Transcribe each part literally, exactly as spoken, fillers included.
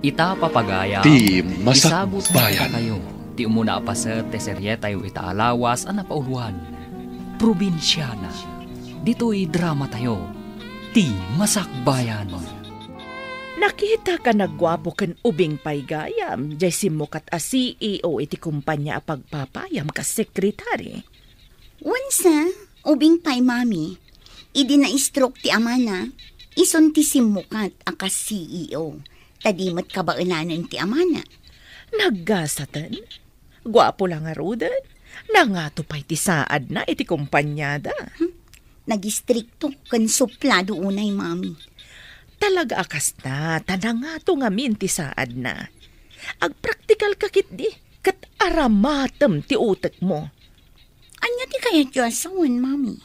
Ita, papagayam, ti Masakbayan. Isabot dakayo ti umuna a paset ti serietayo ita a lawas a napauluan, Probinsiana. Ditoy dramatayo, ti Masakbayan. Nakitak a nagguapo ken ubing pay gayam, jay simmukat a C E O iti kumpanya a pagpapayam kas sekretary. Wensa, ubing pay, Mami. Idi na-stroke ti amana, isun ti simmukat a kas C E O, ta di met kabaelanen ti amana. Naggasaten? Guapo la ngaruden. Nangato pay ti saadna iti kumpanyada. Hmm? Nagistrikto ken suplado unay, Mami. Talaga a kasta, ta nangato ngamin ti saadna. Agpraktikalka ketdi, ket aramatem ti utekmo. Ania ti kayatyo a sawen, Mami?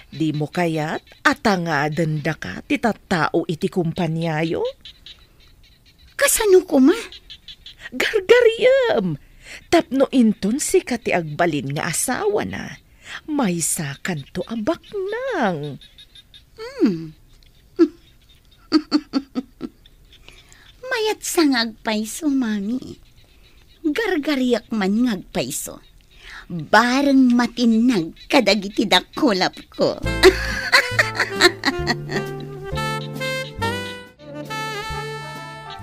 Dimo kayat a tangadendaka ti tattao iti kumpaniayo? Kasano koma? Gargariem! Tapno inton sika ti agbalin nga asawana, maysakanto a baknang. Hmm. Mayatsa nga agpayso, Mami. Gargariak man nga agpayso. Bareng matinnag kadagiti dakulapko.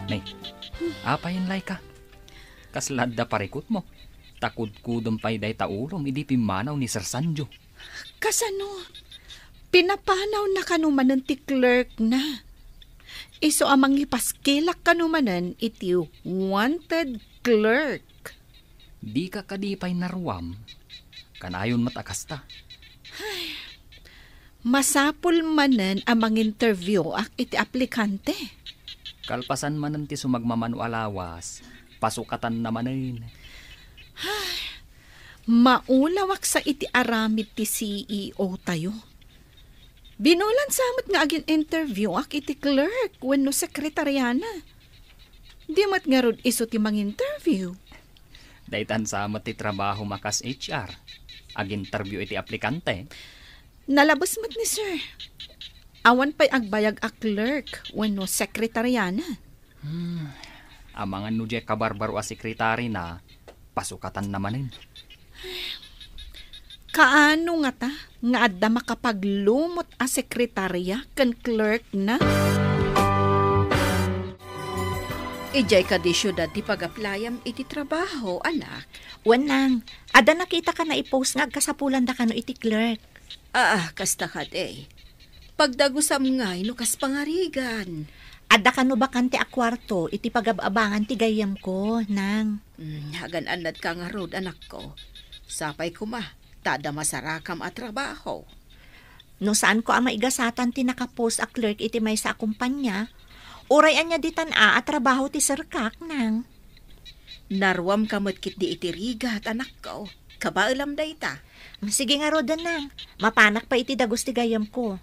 Nay, apay, Laika? Kasla adda parikutmo? Ta kudkudem pay dayta ulom idi pimmanaw ni Sir Sanjo. Kasano? Pinapanawna kano manen ti clerk na. Isu a mangipaskilak kano manen iti wanted clerk. Dika kadi pay naruam? Kanayon met a kasta. Ay, masapul manen a manginterview-ak iti aplikante. Kalpasan manen ti sumagmamano a lawas, pasukatanna manen. Ay, maulawak sa iti aramid ti C E O tayo. Binulan sa met nga agin-interview-ak iti clerk wenno sekretariana. Di met ngarud isu ti manginterview. Daytan sa met ti trabahom a kas H R. Aginterview iti aplikante. Nalabes met ni sir. Awan pay agbayag a clerk wenno sekretariana. Hmm. Amangan no diay kabarbaro a sekretarina, pasukatanna manen. Kaano ngata nga adda makapaglumot a sekretaria ken clerk na? Idiay kadi siudad ti pag-applyam iti trabaho, anak? Wen, nang, adda nakitaka nga i-post nga agkasapulandakano iti clerk. Ah, kasta kadi. Pagdagusam ngay no kas pangarigan. Adda kano bakante a kuarto iti pagab-abangan ti gayyemko, nang. Hmm, agan-annadka ngarud, anakko. Sapay koma, ta adda masarakam a trabaho. No saanko a maigasatan ti nakapost a clerk iti maysa a kumpanya, uray ania ditan a, a trabaho ti serkak, nang. Naruamka met ketdi iti rigat, anakko. Kabaelam dayta. Sige ngaruden, nang. Mapanak pay iti dagus ti gayyemko.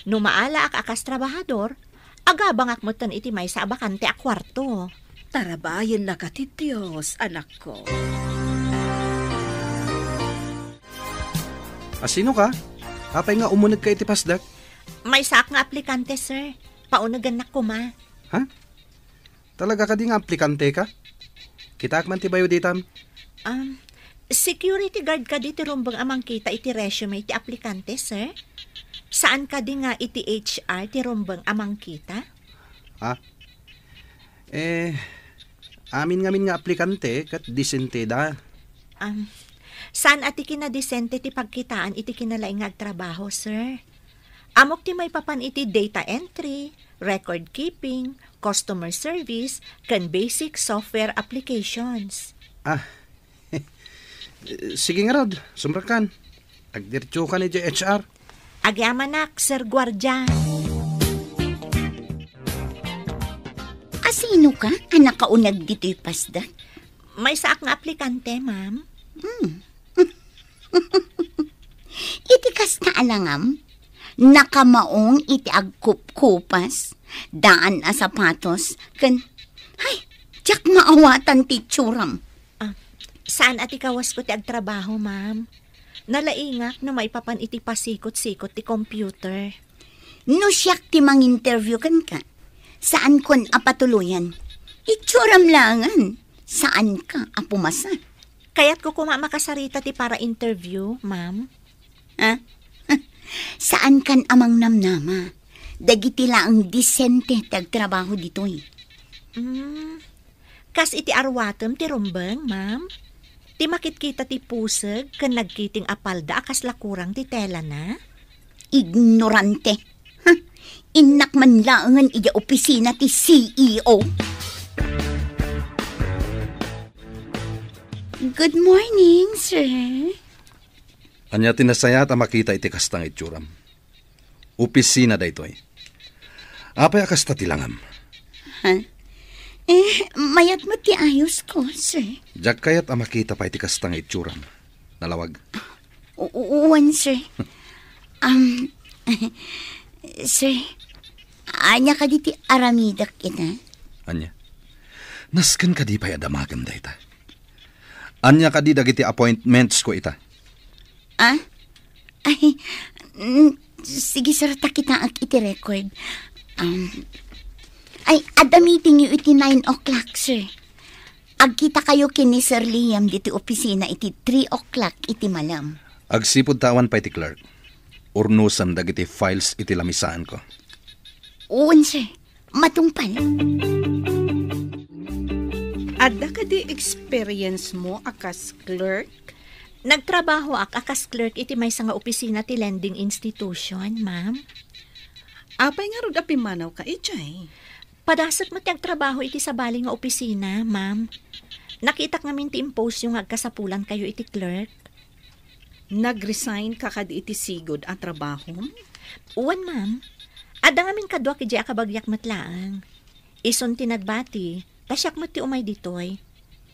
No maalaak a kas trabahador, agabangak metten iti maysa a bakante a kuarto. Tarabayennaka ti Dios, anakko. A, sinoka? Apay nga umunegka iti pasdak? Maysaak nga aplikante, sir. Paunegennak koma. Ha? Talaga kadi nga aplikanteka? Kitaak man ti bayo ditam. Um, security guard kadi ti rumbeng a mangkita iti resume ti aplikante, sir? Saan kadi nga iti H R ti rumbeng a mangkita? Ha? Eh, amin ngamin nga aplikante ket disenteda. Um, saan a ti kinadisente ti pagkitaan iti kinalaing nga agtrabaho, sir? Ammok ti maipapan iti data entry, record keeping, customer service, ken basic software applications. Ah, sige ngarud, sumrekkan. Agdiretsokan idiay H R. Agyamanak, Sir Guardia. A, sinoka a nakauneg ditoy pasdak? Maysaak nga aplikante, ma'am. Hmm. Iti kasta a langam, nakamaong iti agkupkupas, daan a sapatos, ken, hay, diak maawatan ti itsuram. Ah, saan a ti kawasko ti agtrabaho, ma'am. Nalaingak no maipapan iti pasikot-sikot ti computer. No siak ti manginterview kenka, Saankon a patuloyan. Itsuram laengen. Saanka a pumasa. Kayatko koma a makasarita ti para-interview, ma'am. Ha? Saankan a mangnamnama. Dagiti laeng disente ti agtrabaho ditoy. Mm, kas iti arwatem ti rumbeng, ma'am? Ti makitkita ti puseg ken nagkiting a palda a kasla kurang ti telana? Ignorante. Ha? Innak man laengen idiay opisina ti C E O. Good morning, sir. Ania ti nasayaat a makita iti kasta nga itsuram? Opisina daytoy. Apay a kasta ti langam? Ha? Eh, mayat met ti ayosko, sir. Diak kayat a makita pay ti kasta nga itsuram. Nalawag. U-, u-, uwan, sir. Um, sir, ania kadi ti aramidek ita? Ania? Nasken kadi pay a damagem dayta? Ania kadi dagiti appointments ko ita? Ah? Ay, mm, sige, sir, ta kitaak iti record. Um, ay, adda meeting yo iti nine o'clock, sir. Agkitakayo ken ni Sir Liam ditoy opisina iti three o'clock iti malem. Agsipud ta awan pay ti clerk, urnosem dagiti files iti lamisaanko. Wen, sir. Matungpal. Adda kadi experience mo a kas clerk? Nagtrabahoak a kas clerk iti maysa nga opisina ti lending institution, ma'am. Apay ngarud a pimmanawka idiay? Padasek met ti agtrabaho iti sabali nga opisina, ma'am. Nakitak ngamin ti impost yo nga agkasapulankayo iti clerk. Nag-resign ka kadi iti sigud a trabahom? Wen, ma'am. Adda ngamin kaduak idiay a kabagiak met laeng. Isun ti nagbati, ta siak met ti umay ditoy.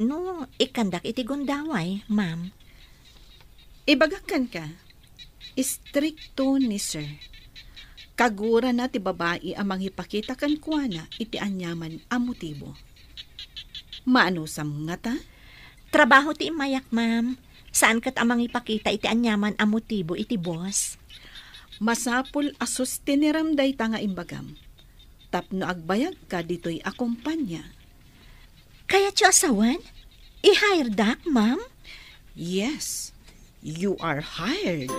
No, ikkandak iti gundaway, ma'am. Ibagak kenka, istrikto ni Sir. Kagurana ti babai a mangipakita kenkuana iti aniaman a motibo. Maanusam ngata? Trabaho ti immayak, ma'am. Saan ket a mangipakita iti aniaman a motibo iti boss. Masapul a sustinerem dayta nga imbagam tapno agbayagka ditoy a kompania. Kayatyo a sawen? I-hiredak, ma'am? Yes, you are hired.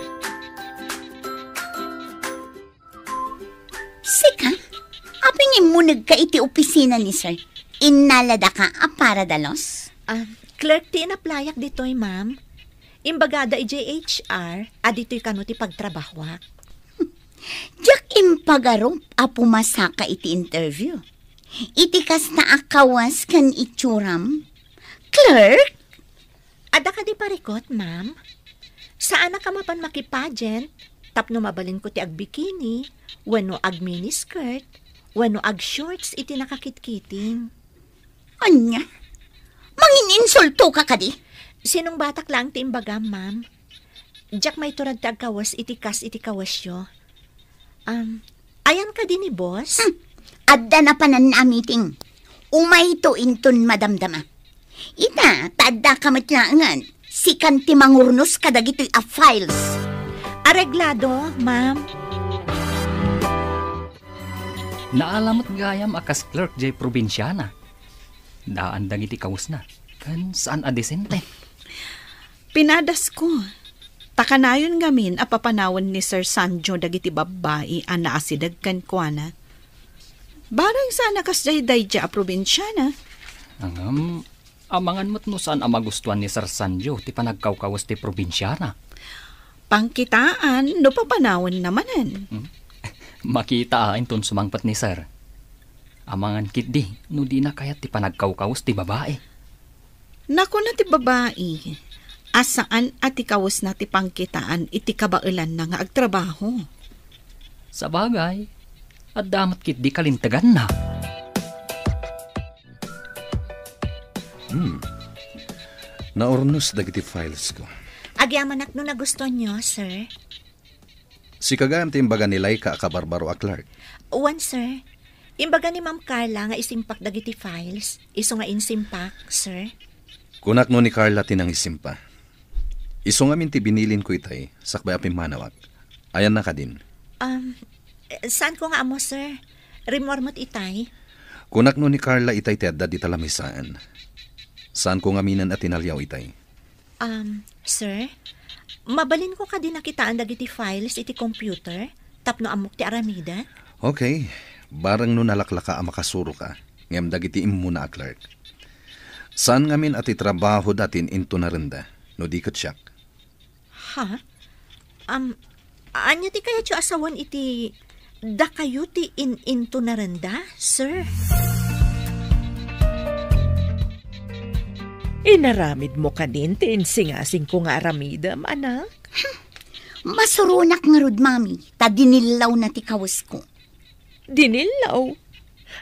Sika? Apay nga immunegka iti opisina ni Sir? Innaladaka a para dalos? Ah, clerk ti inaplayak ditoy, ma'am. Imbagada idiay H R a ditoy kano ti pagtrabahoak. Diak impagarup a pumasaka iti interview. Iti kasta a kawes ken itsuram? Clerk? Adda kadi parikut, ma'am? Saanak a mapan makipageant tapno mabalinko ti agbikini, wenno agminiskirt, wenno agshorts iti nakakitkiting. Ania? Mangininsultoka kadi? Sinungbatak laeng ti imbagam, ma'am. Diak maiturag ti agkawes iti kas iti kawesyo. Um, ayan kadi ni boss? Hmm. Adda napanan a meeting. Umayto inton madamdama. Ita, ta addaka met laengen. Sikan ti mangurnos kadagitoy a files. Areglado, ma'am. Naala met gayam a kas clerk jay probinsiana. Daan dagiti kawesna, ken saan a disente. Pinadasko, ta kanayon ngamin a papanawen ni Sir Sanjo dagiti babbai a naasideg kenkuana. Bareng saan a kasdiay daydiay a probinsiana. Ngem, amangan met no saan a magustuan ni Sir Sanjo ti panagkawkawes ti probinsiana. Pangkitaan no papanawenna manen. Hmm? Makita a inton sumangpet ni Sir. Amangan ketdi no dina kayat ti panagkawkawes ti babai. Nakuna ti babai a saan a ti kawesna ti pangkitaan iti kabaelanna nga agtrabaho. Sabagay, adda met ketdi kalinteganna. Hmm. Naurnos dagiti files ko. Agyamanak no nagustuanyo, sir. Sika gayam ti imbaga ni Laika a kabarbaro a clerk? Wen, sir. Imbaga ni Ma'am Carla nga isimpak dagiti files. Isu nga insimpak, sir. Kunak no ni Carla ti nangisimpa. Isu ngamin ti binilinko itay, sakbay a pimmanawak. Ayanna kadin? Um, saanko nga ammo, sir. Rimmuar met itay. Kunak no ni Carla itay ti adda dita lamisaan. Saanko ngaminen a tinaliaw itay. Um, sir, mabalinko kadi nakitaan dagiti files iti computer tapno ammok ti aramiden? Okay, bareng no nalaklaka a makasuroka, ngem dagiti immuna a clerk. Saan ngamin a ti trabahoda ti in-intonarenda, no di ket siak. Ha? Am, ania ti kayatyo a sawen iti dakayo ti in-intonarenda, sir? Inaramidmo kadin ti insingasingko nga aramidem, anak? Masuronak ngarud, Mami, ta dinillawna ti kawesko. Dinillaw?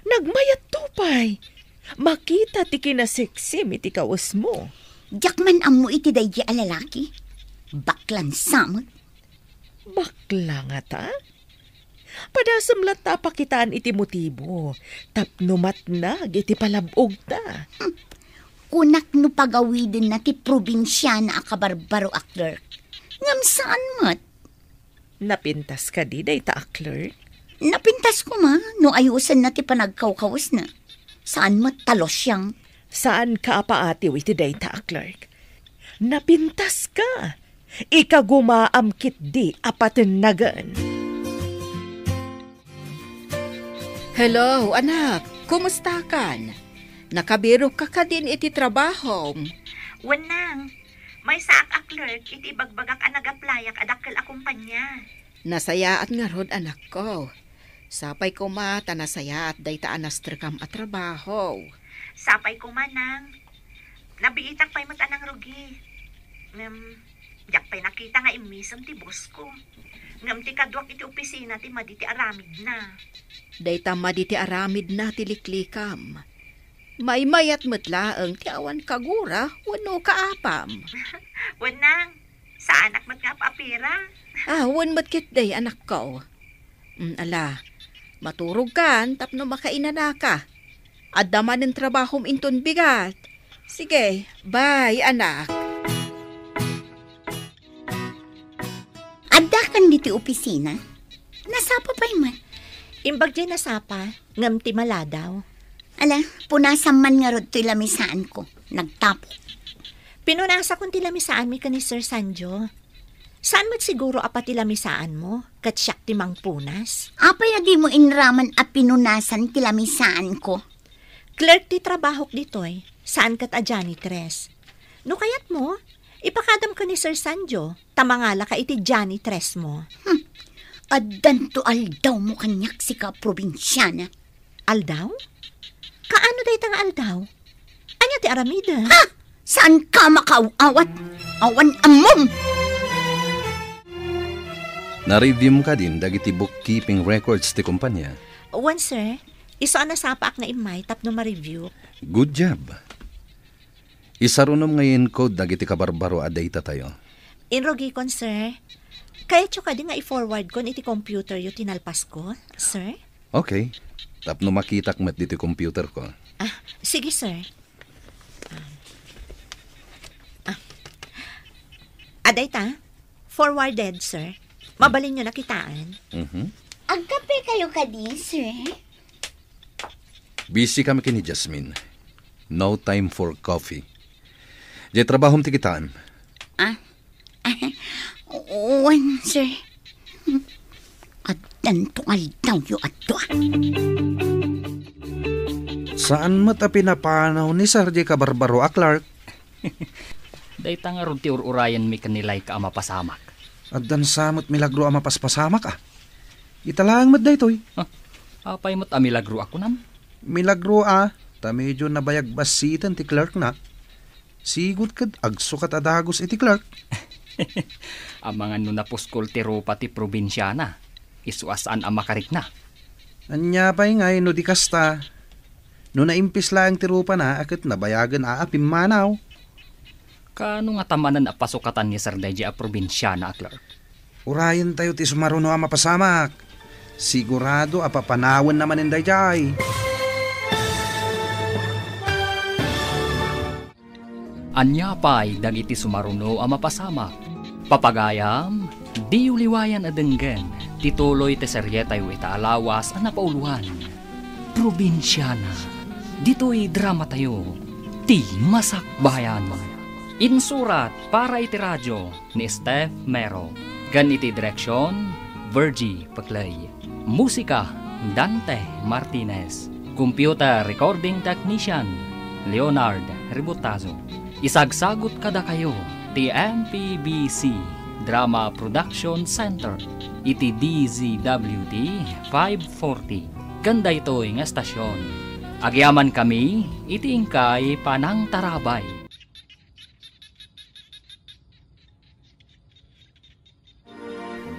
Nagmayatto pay. Makita ti kinasiksim iti kawesmo. Diak man ammo iti daydi a lalaki. Baklan sa met. Bakla ngata? Padasem latta a pakitaan iti motibo tapno matnag iti palab-ogta. Hmm. Kunak no pagawidenna ti probinsiana a kabarbaro a clerk. Ngem saan met. Napintas kadi dayta a clerk? Napintas koma no ayosenna ti panagkawkawesna. Saan met ta losyang. Saanka a paatiw iti dayta a clerk. Napintaska. Ikagumaam ketdi a patennagen. Hello, anak. Kumustakan? Nakabirokka kadin iti trabahom? Wen, nang. Maysaak a clerk iti ibagbagak a nag-applyak a dakkel a kompania. Nasayaat ngarud, anakko. Sapay koma ta nasayaat dayta a nastrekam a trabaho. Sapay koma, nang. Nabiitak pay met a nangrugi. Ngem, diak pay nakita nga immisem ti boss ko. Ngem ti kaduak iti opisina ti madi ti aramidna. Dayta madi ti aramidna ti liklikam. Maymayat met laeng ti awan kagura wenno kaapam. Wen, nang, saanak met nga ap-apira. Ah, wen met ketdi, anakko. Mm, ala, maturogkan tapno makainanaka. Adda manen trabahom inton bigat. Sige, bye, anak. Addakan ditoy opisina? Nasapa pay man? Imbag diay nasapa, ngem ti maladaw. Ala, punasam man ngarud toy lamisaanko. Nagtapok. Pinunasakon ti lamisaanmi ken ni Sir Sanjo. Saan met siguro a pati lamisaanmo, ket siak ti mangpunas? Apay a dimo inraman a pinunasan ti lamisaanko? Clerk ti trabahok ditoy, saan ket a janitress. No kayatmo, ipakadam ken ni Sir Sanjo, ta mangalaka iti janitressmo. Hmm. Addanto aldawmo kaniak, sika a probinsiana. Aldaw? Kaano dayta nga aldaw? Ania ti aramidem? Ha? Saanka makaaw-awat? Awan ammom! Na-review mo kadin dagiti bookkeeping records ti kompania? Wen, sir. Isu a nasapaak nga immay tapno ma-review. Good job. Isarunom nga i-encode dagiti kabarbaro a data tayo. Inrugikon, sir. Kayatyo kadi nga i-forwardkon iti computeryo ti nalpasko, sir? Okay. Tapno makitak met ditoy computer ko. Ah, sige, sir. Ah. Ah. Adayta, forwarded, sir. Mabalinyo nakitaan. Mhm. Agkape kayo kadi, sir? Busy kami ken ni Jasmine. No time for coffee. Diay trabahom ti kitaan. Ah? Wen, sir. Addanto nga aldawyo a dua. Saan met a pinapanaw ni Sir diay kabarbaro a clerk? Dayta ngarud ti ur-urayenmi ken ni Laika a mapasamak. Addan sa met milagro a mapaspasamak, a. Ita laeng met daytoy. Ah, apay met a milagro a kunam? Milagro, a, ta medio nabayag bassiten ti clerkna. Sigud ket agsukat a dagus iti clerk. Amangan no napuskol ti rupa ti probinsiana, isu a saan a makarikna. Ania pay ngay no di kasta? No naimpis laeng ti rupana a ket nabayagen a, a pimmanaw. Kaano ngata manen a pasukatan ni Sir daydiay a probinsiana a clerk? Urayentayo ti sumaruno a mapasamak. Sigurado a papanawenna manen daydiay. Ania pay dagiti sumaruno a mapasamak? Papagayam, diyo liwayan a denggen ti tuloy ti serietayo ita a lawas a napauloan. Probinsiana. Ditoy dramatayo, Ti Masakbayan. Insurat para iti radio ni Steph Mero, ken iti direksyon, Virgie Peclay. Musika, Dante Martinez. Computer recording technician, Leonard Ributazo. Isagsagut kadakayo ti M P B C Drama Production Center iti D Z W T five forty. Ken daytoy nga estasyon, agyamankami iti inkay panangtarabay.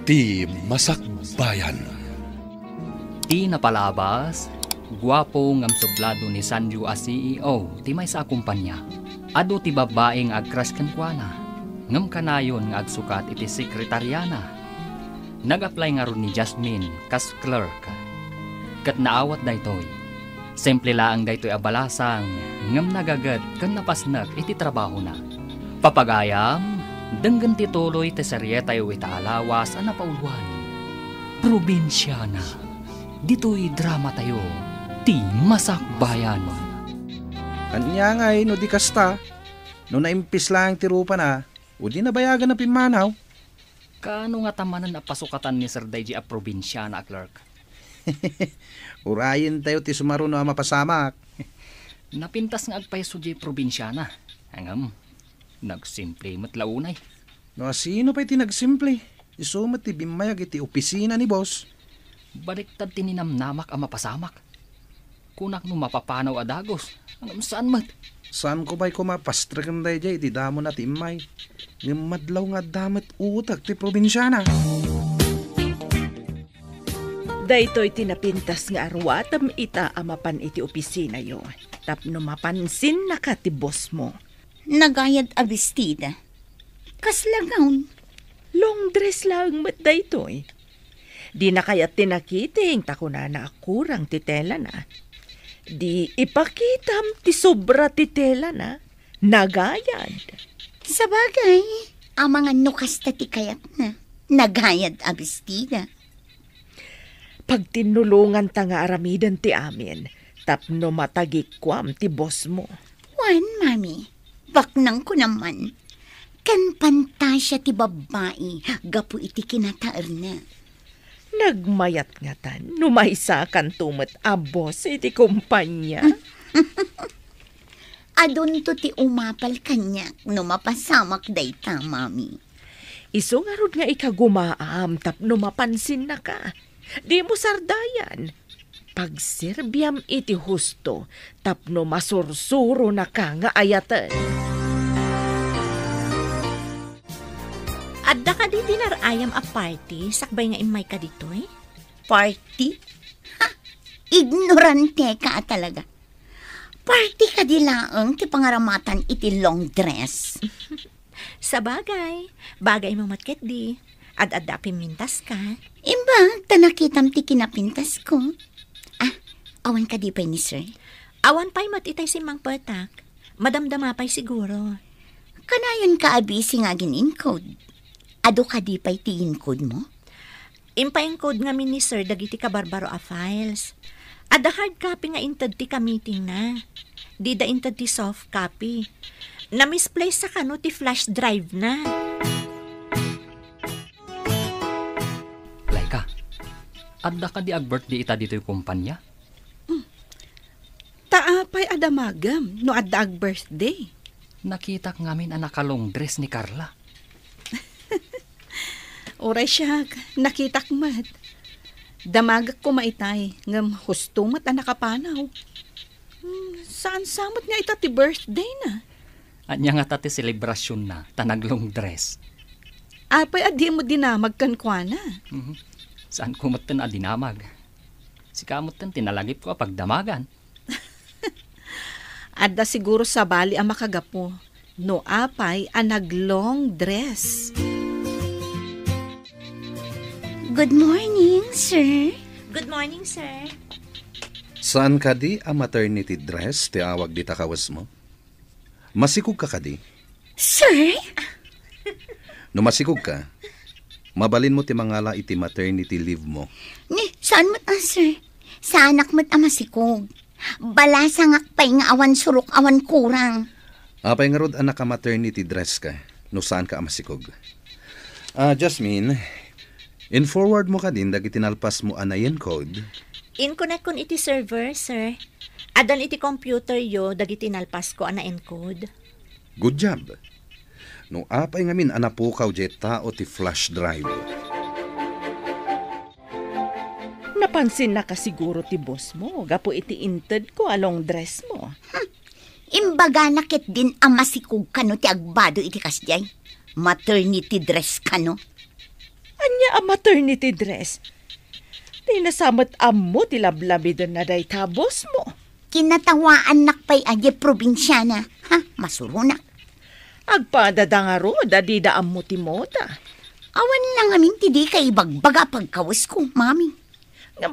Ti Masakbayan. Ti napalabas, guapo ngem sublado ni Sanju a C E O ti maysa a kumpanya. Adu ti babbai nga agcrush kenkuana, ngem kanayon nga agsukat iti sekretariana. Nag-apply ngarud ni Jasmine kas clerk. Ket naawat daytoy. Simple laeng daytoy a balasang, ngem nagaget ken napasnek iti trabahona. Papagayam, denggen ti tuloy ti serietayo ita a lawas a napauloan. Probinsiana. Ditoy dramatayo, Ti Masakbayan. Ania ngay no di kasta? No naimpis laeng ti rupana, o di nabayagan a pimmanaw? Kaano ngata manen a pasukatan ni Sir daydi a probinsiana a clerk? Urayentayo ti sumaruno a mapasamak. Napintas nga agpayso diay probinsiana. Ngem, nagsimple met la unay. No asino pay ti nagsimple? Isu met ti bimmayag iti opisina ni boss. Baliktad ti ninamnamak a mapasamak. Kunak no mapapanaw a dagus, ngem saan met. Saanko pay koma pastreken daydiay iti damona ti immay. Ngem madlaw nga adda met utek ti probinsiana. Daytoy ti napintas nga aruatem ita a mapan iti opisinayo, tapno mapansinnaka ti bossmo. Nagayad a bestida. Kasla gown? Long dress laeng met daytoy. Dina kayat ti nakiting ta kunana a kurang ti telana. Di ipakitam ti sobra ti telana. Nagayad. Sabagay, amangan no kasta ti kayatna. Nagayad a bestida. Pagtinnulonganta nga aramiden ti amin tapno matagikuam ti bossmo. Wen, Mami, baknangko naman. Ken pantasia ti babbai gapu iti kinataerna. Nagmayat ngatan no maysakanto met a boss iti kompanya. Adunto ti umapal kaniak no mapasamak dayta, Mami. Isu ngarud nga ikagumaam tapno mapansinnaka. Dimo sardayan. Pagserbiam iti husto tapno masursuronaka nga ayaten. Adda kadi dinar-ayam a party sakbay nga immayka ditoy? Party? Ha! Ignoranteka a talaga. Party kadi laeng ti pangaramatan iti long dress? Sabagay, bagaymo met ketdi. Ad-adda a pimmintaska. Imbag ta nakitam ti kinapintasko. Ah, awan kadi pay ni sir? Awan pay met itay simmangpetak. Madamdama pay siguro. Kanayon ka a busy nga agin-encode. Adu kadi pay ti encode mo? Impaencode ngamin ni sir dagiti kabarbaro a files. Adda hard copy nga inted ti kamitingna. Dida inted ti soft copy. Na-misplace a kano ti flash drive na. Laika, adda kadi ag-birthday ita ditoy kumpanya? Hmm. Ta apay a damagem no adda ag-birthday? Nakitak ngamin a naka-long dress ni Carla. Uray siak, nakitak met. Damagek koma itay, ngem husto met a nakapanaw. Hmm, saan sa met nga ita ti birthday na? Ania ngata ti selebrasyon na, ta nag-long dress? Apay a dimo dinamag kenkuana? Mhm. Saan ko metten a dinamag? Sika metten ti nalagipko a pagdamagan. Adda siguro sabali a makagapu no apay a nag-long dress. Good morning, sir. Good morning, sir. Saan kadi a maternity dress ti awag dita kawesmo? Masikogka kadi? Sir? No masikogka, mabalinmo ti mangala iti maternity leave mo. Ni, saan met a, sir? Saanak met a masikog. Balasangak pay nga awan surok, awan kurang. Apay ngarud, anak, a maternity dress ka, no saanka a masikog? Ah, Jasmine, in-forward mo kadin dagiti nalpasmo a na-encode? In-connect-kon iti server, sir. Addan iti computer yo dagiti nalpasko a na-encode. Good job. No apay ngamin a napukaw diay tao ti flash drive? Napansinnaka siguro ti boss mo gapu iti intedko a long dress mo. Hmm. Imbagana ketdin a masikog kano ti agbado iti kasdiay. Maternity dress kano. Ania a maternity dress? Dina sa met ammo ti lablamidenna dayta a boss mo. Kinatawaannak pay a diay probinsiana. Ha, masuronak. Agpadada ngarud a dida ammo ti moda. Awan la ngamin ti dika ibagbaga a pagkawesko, mami. Ngem,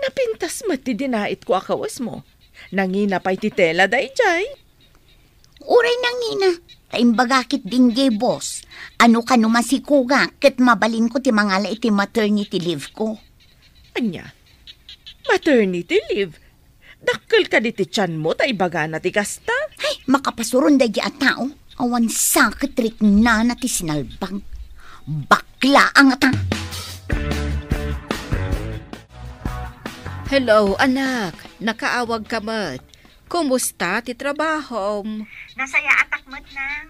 napintas met ti dinaitko a kawesmo. Nangina pay ti tela daydiay. Uray nangina, ta imbagak ketdin diay boss, a no kano masikogak ket mabalinko ti mangala iti maternity leave ko. Ania? Maternity leave? Dakkel kadi ti tianmo ta ibagana ti kasta? Ay, makapasuron daydiay a tao. Awan sa ket riknana ti sinalbag. Bakla a ngata. Hello, anak. Nakaawagka met. Kumusta ti trabahom? Nasayaatak met, nang.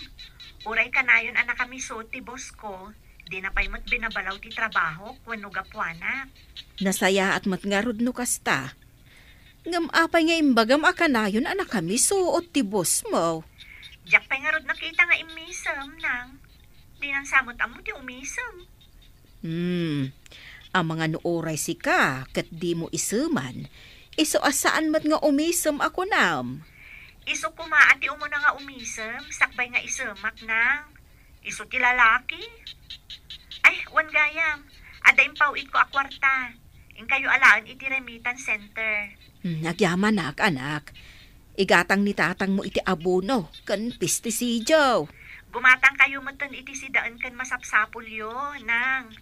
Uray kanayon a nakamiso ti boss ko, dina pay met binabalaw ti trabahok wenno gapuanak. Nasayaat met ngarud no kasta. Ngem apay nga imbagam a kanayon a nakamiso ti boss mo? Diak pay ngarud nakita nga immisem, nang. Dinan sa met ammo ti umisem. Hmm. Amangan no uray sika ket dimo iseman, isu a saan met nga umisem a kunam. Isu koma a ti umuna nga umisem, sakbay nga isemak, nang. Isu ti lalaki. Ay, wen gayam, adda impaw-itko a kuarta. Inkayo alaen iti remittance center. Hmm, agyamanak, anak. Igatang ni tatangmo iti abono ken pestisidio. Gumatangkayo metten iti sidaen ken masapsapulyo, nang.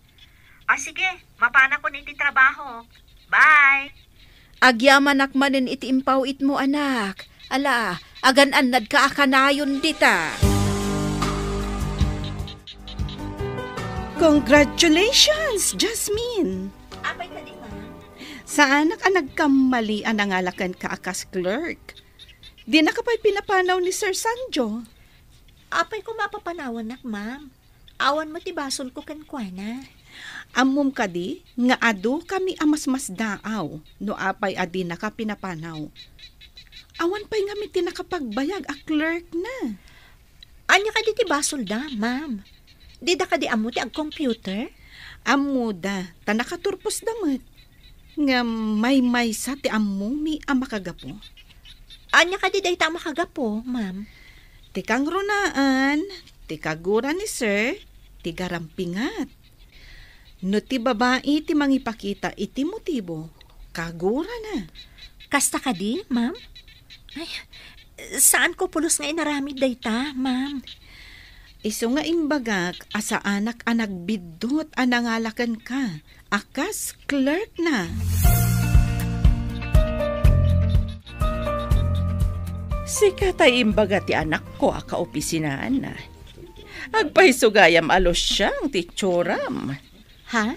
O sige, mapanakon iti trabaho. Bye! Agyamanak manen iti impaw-itmo, anak. Ala, agan-annadka a kanayon dita. Congratulations, Jasmine! Apay kadi, ma'am? Saanak a nagkammali a nangalakenka a kas clerk. Dinaka pay pinapanaw ni Sir Sanjo. Apay koma a papanawannak, ma'am? Awan met ti basolko kenkuana. Ammom kadi nga adu kami a masmasdaaw no apay a dinaka pinapanaw. Awan pay ngamin ti nakapagbayag a clerk na. Ania kadi ti basolda, ma'am? Dida kadi ammo ti agcomputer? Ammoda, ta nakaturposda met. Ngem maymaysa ti ammomi a makagapu. Ania kadi dayta a makagapu, ma'am? Ti kangrunaan, ti kagura ni Sir, ti garampingat. No ti babai ti mangipakita iti motibo, kagurana. Kasta kadi, ma'am? Ay, saanko pulos nga inaramid dayta, ma'am. Isu nga imbagak a saanak a nagbiddut a nangala kenka a kas clerk na. Sika tay imbaga ti anakko a kaopisinaan. Agpayso gayam a lusiang ti itsuram. Ha?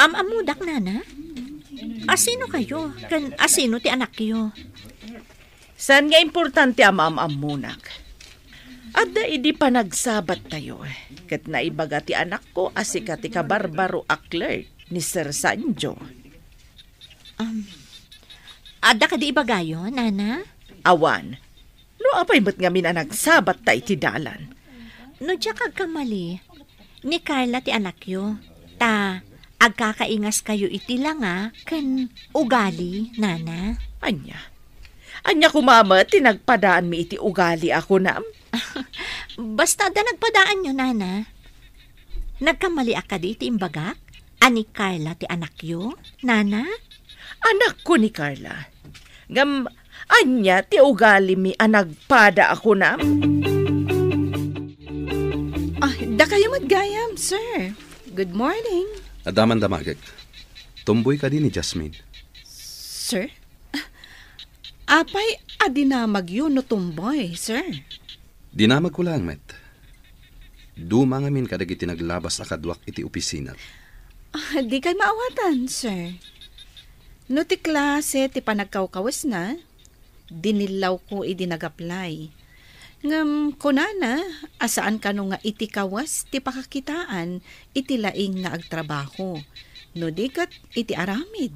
Am-ammodak, nana? Asino kayo? Ken asino ti anakyo? Saan nga importante a maam-ammonak? Adda idi panagsabattayo, ket naibaga ti anakko a sika ti kabarbaro a clerk ni Sir Sanjo. Um, adda kadi ibagayo, nana? Awan. No apay met ngamin a nagsabatta iti dalan? No diak agkamali, ni Carla ti anakyo, ta agkakaingaskayo iti langa ken ugali, nana. Ania? Ania koma met ti nagpadaanmi iti ugali a kunam? Basta adda nagpadaanyo, nana. Nagkamaliak kadi iti imbagak a ni Carla ti anakyo, nana? Anakko ni Carla. Ngem ania ti ugalimi a nagpada a kunam? Ah, dakayo met gayam, sir. Good morning. Adda man damagek. Tumboy kadi ni Jasmine? Sir? Apay a dinamagyo no tomboy, sir? Dinamagko laeng met. Duma ngamin kadagiti naglabas a kaduak iti opisina. Ah, dikay maawatan, sir. No ti klase ti panagkawkawesna, dinillawko idi nag-apply. Ngem kunana a saan kano nga iti kawes ti pakakitaan iti laing nga agtrabaho, no di ket iti aramid.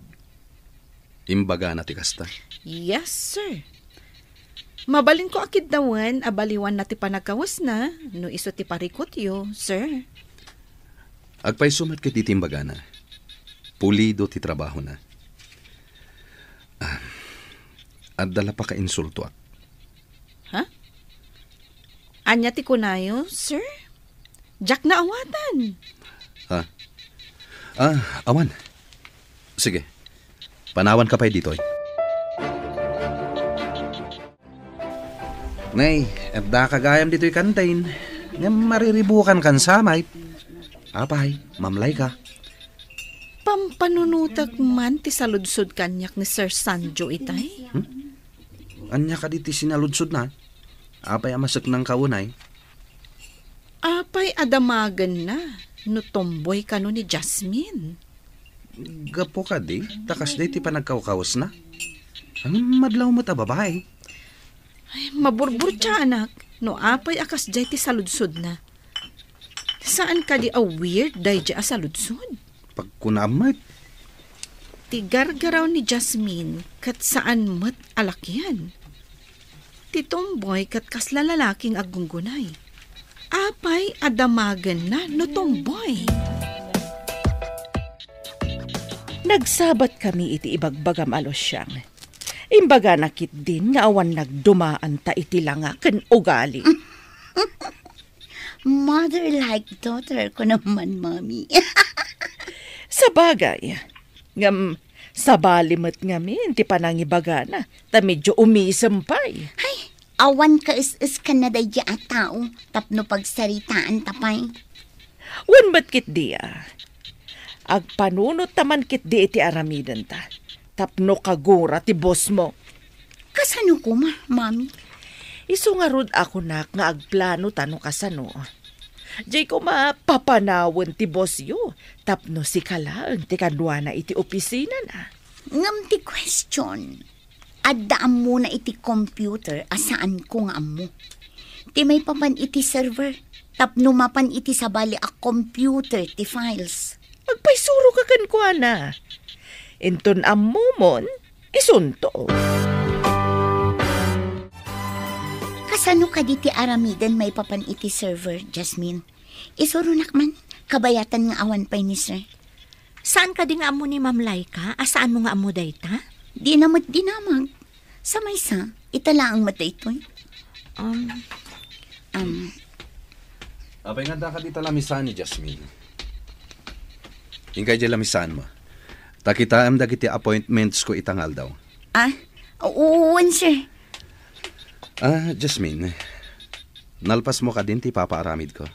Imbagana ti kasta? Yes, sir. Mabalinko a kiddawen a baliwanna ti panagkawesna no isu ti parikutyo, sir. Agpayso met ket iti imbagana. Pulido ti trabahona. Ah, adda la pakainsultoak. Ha? Ania ti kunayo, sir? Diak naawatan. Ha? Ah, awan. Sige. Panawanka pay ditoy. Nay, adda ka gayam ditoy kantin. Ngem mariribukan kan samay. Apay, mamlay ka. Pampanunotek man ti saludsod kaniak ni Sir Sanjo itay. Hmm? Ania kadi ti sinaludsodna? Apay a maseknangka unay? Apay a damagenna no tomboy kano ni Jasmine? Gapu kadi, ta kasdi ti panagkawkawesna. Ang madlaw met a babae. Ay, maburburtiaanak no apay a kasdiay ti saludsodna. Saan kadi a weird daydi a saludsod? Pagkunaam met. Ti gargaraw ni Jasmine ket saan met a lakian. Ti tomboy ket kasla lalaki nga aggunggunay. Apay a damagenna no tomboy? Nagsabat kami iti ibagbagam a Luciang. Imbagana ketdin nga awan nagdumaanta iti langa ken ugali. Mother like daughter ko naman, Mami. Sabagay, ngem sabali met ngamin ti panangibagana, ta medyo umisem pay. Ay, awan kaes-eskanna daydi a tao tapno pagsaritaanta pay. Wen met ketdi a. Agpanunot ta man ketdi iti aramidenta, tapno kagura ti bossmo. Kasano koma, Mami? Isu ngarud a kunak nga agplano ta no kasano. Diay koma papanawen ti bossyo, tapno sika laeng ti kaduana iti opisinana. Ngem ti question, adda ammona iti computer a saanko nga ammo. Ti maipapan iti server, tapno mapan iti sabali a computer ti files. Agpaysuro ka kenkuana. Inton ammomon, isunto. Kasano kadi ti aramiden maipapan iti server, Jasmine? Isuronak man, kabayatan nga awan pay ni sir. Saan kadi nga ammo ni Ma'am Laika a saanmo nga ammo dayta? Dina met dinamag. Sa maysa, ita laeng met daytoy. Um, Um, Apay nga adda kadi ta lamisaan ni Jasmine? Inkay diay lamisaanmo. Ta kitaem dagiti appointments ko ita nga aldaw. Ah, wen, sir. Ah, Jasmine, nalpasmo kadin ti ipapaaramidko?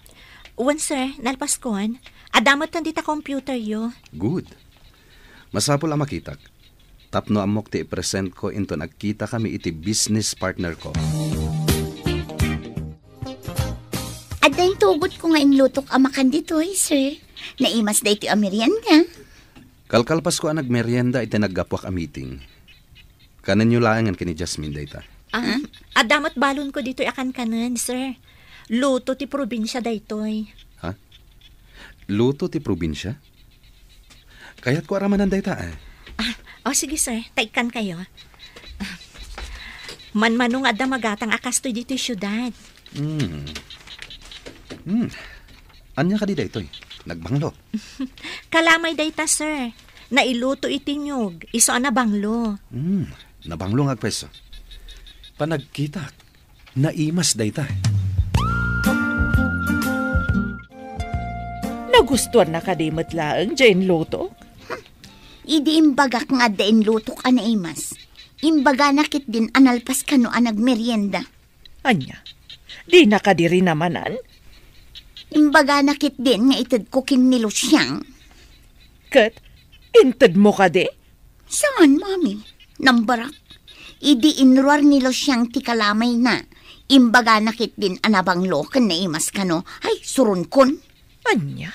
Wen, sir, nalpaskon. Adda metten dita computeryo. Good. Masapul a makitak. Tapno ammok ti ipresentko inton agkitakami iti business partnerko. Adda intugotko nga inlutok a makan ditoy, sir. Naimas daytoy a merienda. Kalkalpasko a nagmerienda iti naggapuak a meeting. Kanenyo laengen ken ni Jasmine dayta. Ah, adda met balonko ditoy a kankanen, sir. Luto ti probinsia daytoy. Ha? Luto ti probinsia? Kayatko a ramanan dayta, eh. Ah, o, sige, sir. Ta ikkankayo. Ah, manmano nga adda magatang a kastoy ditoy siudad. Hmm. Hmm. Ania kadi daytoy? Nagbanglo. Kalamay dayta, sir. Nailuto iti niyog, isu a nabanglo. Hmm. Nabanglo nga agpayso. Panagkitak. Naimas dayta. Nagustuanna kadi met laeng diay inlutok? Idi imbagak nga adda inlutok a naimas, imbagana ketdin a nalpas kano a nagmerienda. Ania? Dina kadi rinamanan? Imbagana ketdin nga itedko ken ni Luciang. Ket intedmo kadi? Saan, Mami? Nambarak, idi inruar ni Luciang ti kalamayna, imbagana ketdin a nabanglo ken naimas kano. Ay, suronkon. Ania?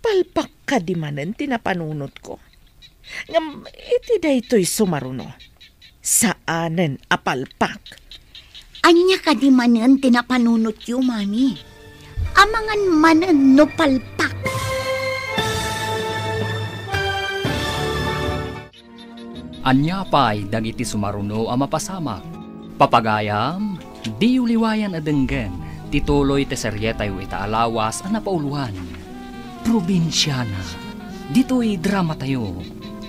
Palpak kadi manen ti napanunotko? Ngem iti daytoy sumaruno, saanen a palpak. Ania kadi manen ti napanunotyo, Mami? Amangan manen no palpak. Ania pay dagiti sumaruno a mapasamak? Papagayam, diyo liwayan a denggen ti tuloy ti serietayo ita a lawas a napauloan, Probinsiana. Ditoy dramatayo,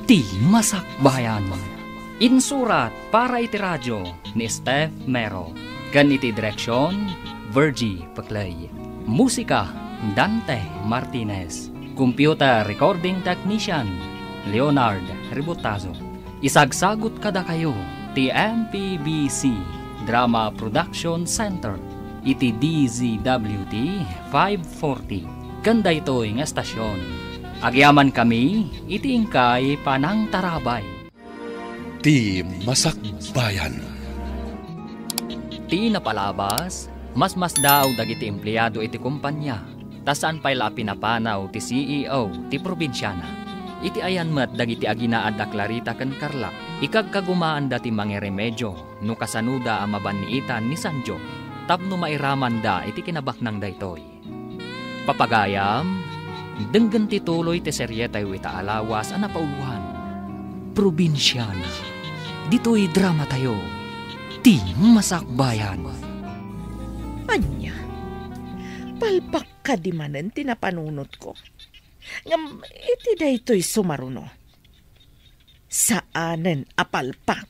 Ti Masakbayan. Insurat para iti radio ni Steph Mero, ken iti direksion, Virgie Peclay. Musika, Dante Martinez. Computer recording technician, Leonard Ributazo. Isagsagut kadakayo ti M P B C Drama Production Center iti D Z W T five forty. Ken daytoy nga estasion, agyamankami iti inkay panangtarabay. Ti Masakbayan. Ti napalabas, masmasdaaw dagiti empleado iti kompania, ta saan pay la a pinapanaw ti C E O ti probinsiana. Iti ayan met dagiti aginaad a Clarita ken Carla, ikagkagumaanda ti mangiremedio no kasanoda a mabanniitan ni Sanjo tapno mairamanda iti kinabaknang daytoy. Papagayam, denggen ti tuloy ti serietayo ita a lawas a napauloan, Probinsiana. Ditoy dramatayo, Ti Masakbayan. Ania? Palpak kadi manen ti napanunotko? Ngem iti daytoy sumaruno, saanen a palpak.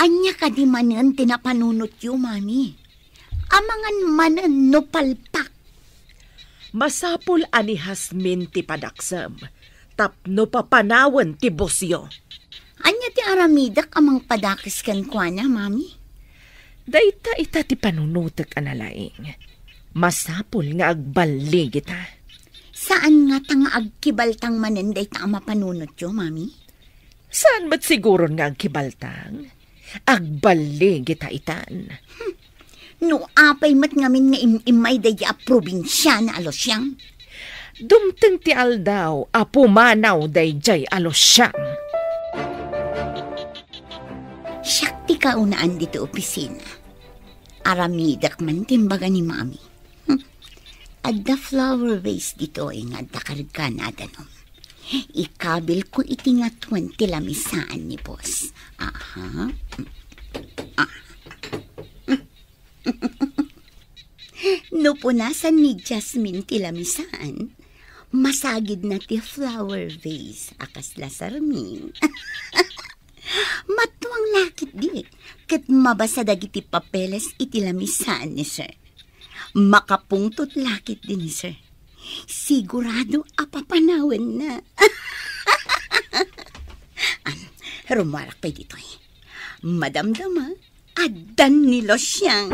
Ania kadi manen ti napanunotyo, Mami? Amangan manen no palpak. Masapul a ni Jasmine ti padaksem tapno papanawen ti busyo. Ania ti aramidek a mangpadakes kenkuana, Mami? Dayta ita ti panunotek a nalaing. Masapul nga agballigita. Saan ngata nga agkibaltang manen dayta a mapanunotyo, Mami? Saan met siguron nga agkibaltang? Agballigita itan. Hmm. No apay met ngamin nga im-immay daydi a probinsiana a Luciang? Dumteng ti aldaw a pumanaw daydiay a Luciang. Siak ti kaunaan ditoy opisina. Aramidek man ti imbaga ni Mami. Hmm. Adda flower vase ditoy nga adda kargana a danum. Ikabilko iti ngatuen ti lamisaan ni boss. Aha. Ah. No punasan ni Jasmine ti lamisaan, masagidna ti flower vase a kasla sarming. Matuang la ketdi, ket mabasa dagiti papeles iti lamisaan ni sir. Makapungtot la ketdi ni sir. Sigurado a papanawenna. Am, rumuarak pay ditoy. Madamdama, addan ni Luciang.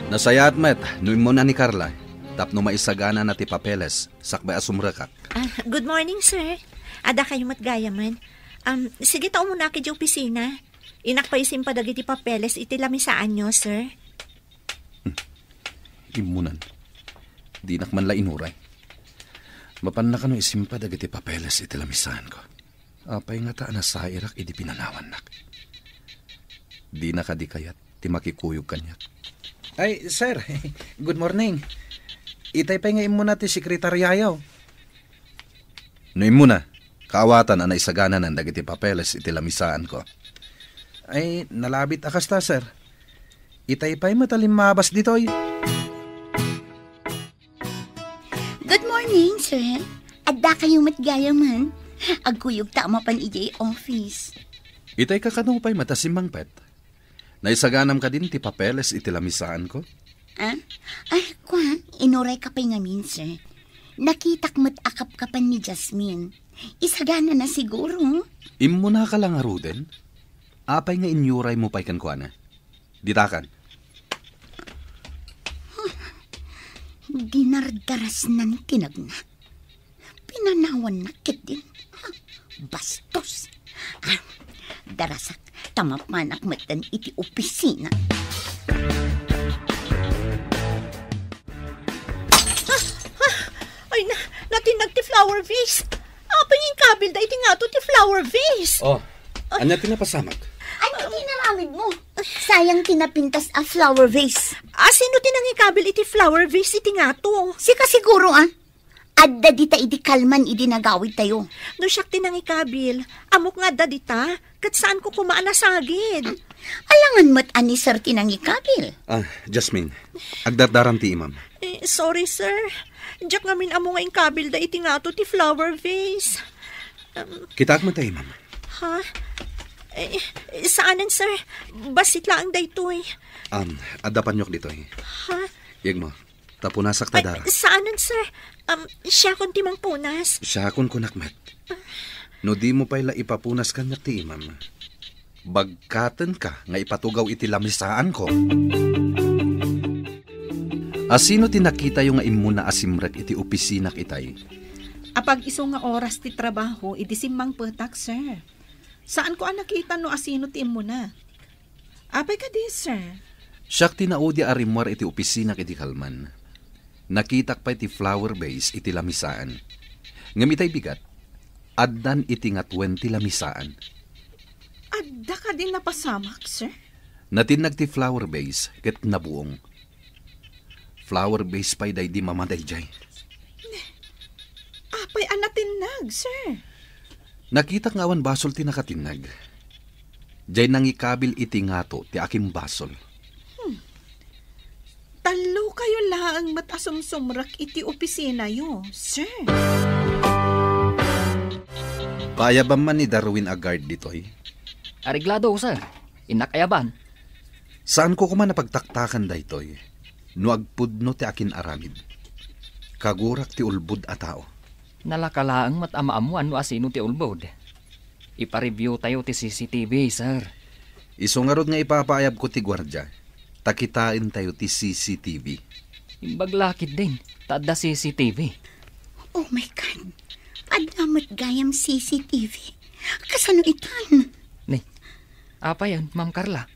Nasayaat met no immuna ni Carla tapno maisaganana ti papeles sakbay a sumrekak. Ah, good morning, sir. Adda kayo met gayamen. Um, sige ta umunak iti opisina. Innak pay isimpa dagiti papeles iti lamisaanyo, sir. Hmm. Immunan. Dinak man la inuray. Mapanna kano isimpa dagiti papeles iti lamisaanko. Apay ngata a nasairak idi pinanawannak? Dina kadi kayat ti makikuyog kaniak? Ay, sir. Good morning. Itay pay nga immuna ti sekretariayo. No immuna, kaawatan a naisagananan dagiti papeles iti lamisaanko. Ay, nalabit a kasta, sir. Itay pay met a limmabas ditoy. Good morning, sir. Adda kayo met gayamen. Agkuyog ta a mapan idiay office. Itay kakano pay met a simmangpet? Naisaganam kadin ti papeles iti lamisaanko? Ah? Ay, kwa, inuray ka pay ngamin, sir. Nakitak met a kapkapan ni Jasmine. Isaganana siguro. Immunaka la ngaruden? Apay nga inyuray mo pay kenkuana? Ditakan. Dinardarasnan ti nagna. Inanawannak ketdin. Ha? Bastos. Ah, darasak, ta mapanak metten iti opisina. Ah, ah, ay na, natinnag ti flower vase. Apay nga inkabilda iti ngato ti flower vase? Oh, ania ti napasamak? Ania ti inaramidmo? Sayang ti napintas a flower vase. Ah, sino ti nangikabil iti flower vase iti ngato? Sika siguro, ah. Adda dita idi kalman idi nagawidtayo. No siak ti nangikabil, ammok nga adda dita, ket saanko koma a nasagid. Alangan met a ni Sir ti nangikabil. Ah, Jasmine, agdardaram ti imam. Eh, sorry, sir. Diak ngamin ammo nga inkabilda iti ngato ti flower vase. Um, Kitaak met ta imam. Ha? Eh, saanen, sir. Bassit laeng daytoy. Um, adda paniok ditoy. Ha? Yegmo, ta punasak ta dara. Saanen, sir. Um, siakon ti mangpunas. Siakon kunak met. No dimo pay la ipapunas kaniak ti imam, bagkatenka nga ipatugaw iti lamisaanko. Asino ti nakitayo nga immuna a simrek iti opisinak itay? Apag-isu nga oras ti trabaho, idi simmangpetak, sir. Saanko a nakita no asino ti immuna. Apay kadi, sir? Siak ti naudi a rimmuar iti opisinak idi kalman. Nakitak pay ti flower vase iti lamisaan. Ngem itay bigat, addan iti ngatuen ti lamisaan. Adda kadi napasamak, sir? Natinnag ti flower vase ket nabuong. Flower vase pay daydi mama daydiay. Apay a natinnag, sir? Nakitak nga awan basol ti nakatinnag. Diay nangikabil iti ngato ti akimbasol. Hmm. Tallokayo laeng met a sumsumrek iti opisinayo, sir. Paayabam man ni Darwin a guard ditoy? Areglado, sir. Innak ayaban. Saanko koma a pagtaktakan daytoy no agpudno ti akin-aramid. Kagurak ti ulbod a tao. Nalaka laeng met a maammuan no asino ti ulbod. Ipa-review tayo ti C C T V, sir. Isu ngarud nga ipapaayabko ti guardia, ta kitaentayo ti C C T V. Imbag la ketdin, ta adda C C T V. Oh my God! Adda met gayam C C T V. Kasano itan? Ni, apayen, Ma'am Carla?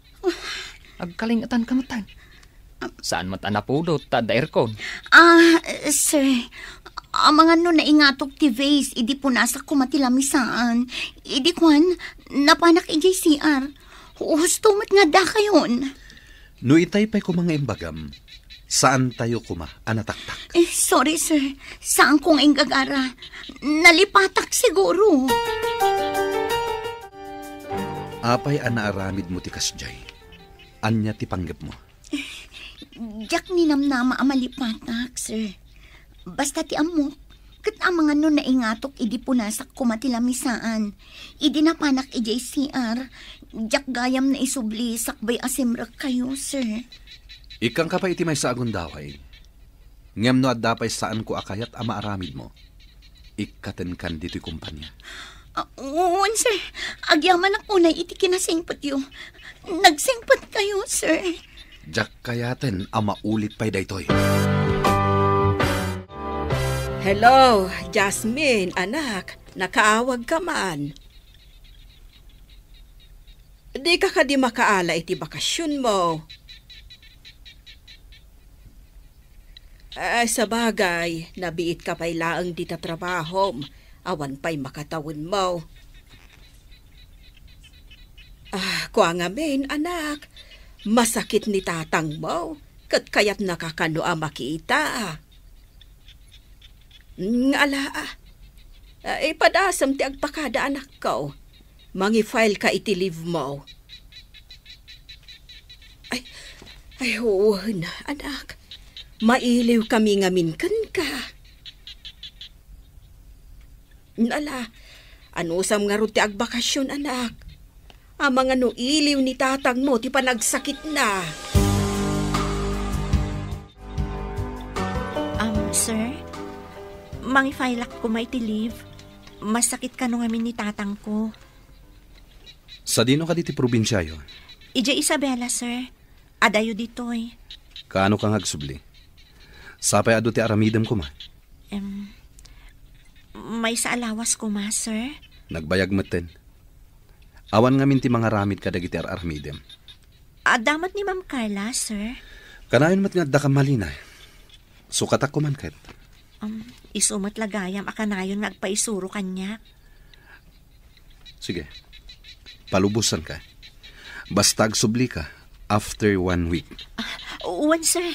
Agkalingetanka metten. Saan met a napudot ta adda aircon. Ah, sir, amangan no naingatok ti vase idi punasak koma ti lamisaan. Idi kuan, napanak idiay C R. Husto met nga dakayon. No itay pay koma nga imbagam, saantayo koma a nataktak. Eh, sorry, sir. Saanko nga inggagara. Nalipatak siguro. Apay a naaramidmo ti kasdiay? Ania ti panggepmo? Diak ninamnama a malipatak, sir. Basta ti ammok, ket amangan no naingatok idi punasak koma ti lamisaan. Idi napanak idiay C R, diak gayam naisubli sakbay a simrekkayo, sir. Ikkanka pay iti maysa a gundaway. Ngem no adda pay saanko a kayat a maaramidmo, ikkatenkan ditoy kompania. Ah, wen, sir. Agyamanak unay iti kinasingpetyo. Nagsingpetkayo, sir. Diak kayaten a maulit pay daytoy. Hello, Jasmine, anak. Nakaawagka man. Dika kadi makaala iti bakasionmo? Ah, sabagay, nabiitka pay laeng dita trabahom. Awan pay makatawenmo. Ah, kua ngamin, anak, masakit ni tatangmo, ket kayatnaka kano a makita. Nga ala, ah. Ah, ipadasem ti agpakada, anakko. Mangi-file ka iti leave mo. Ay, ay, wen, anak. Mailiw kami ngamin kenka. Ala, anusam ngarud ti agbakasion, anak? Amangan no iliw ni tatangmo ti panagsakitna. Um, sir, mangi-file-ak koma iti leave. Masakit kano ngamin ni tatangko. Sadino kadi ti probinsiayo? Idiay Isabela, sir. Adayo ditoy. Kaano ka nga agsubli? Sapay adu ti aramidem koma. Em, Maysa a lawas koma, sir. Nagbayag metten. Awan ngamin ti mangaramid kadagiti ar-aramidem. Adda met ni Ma'am Carla, sir? Kanayon met nga addaka malina. Sukatak koma ket. Um, isu met la gayam a kanayon nga agpaisuro kaniak. Sige. Palubosanka. Basta agsublika after one week. Ah, wen, sir.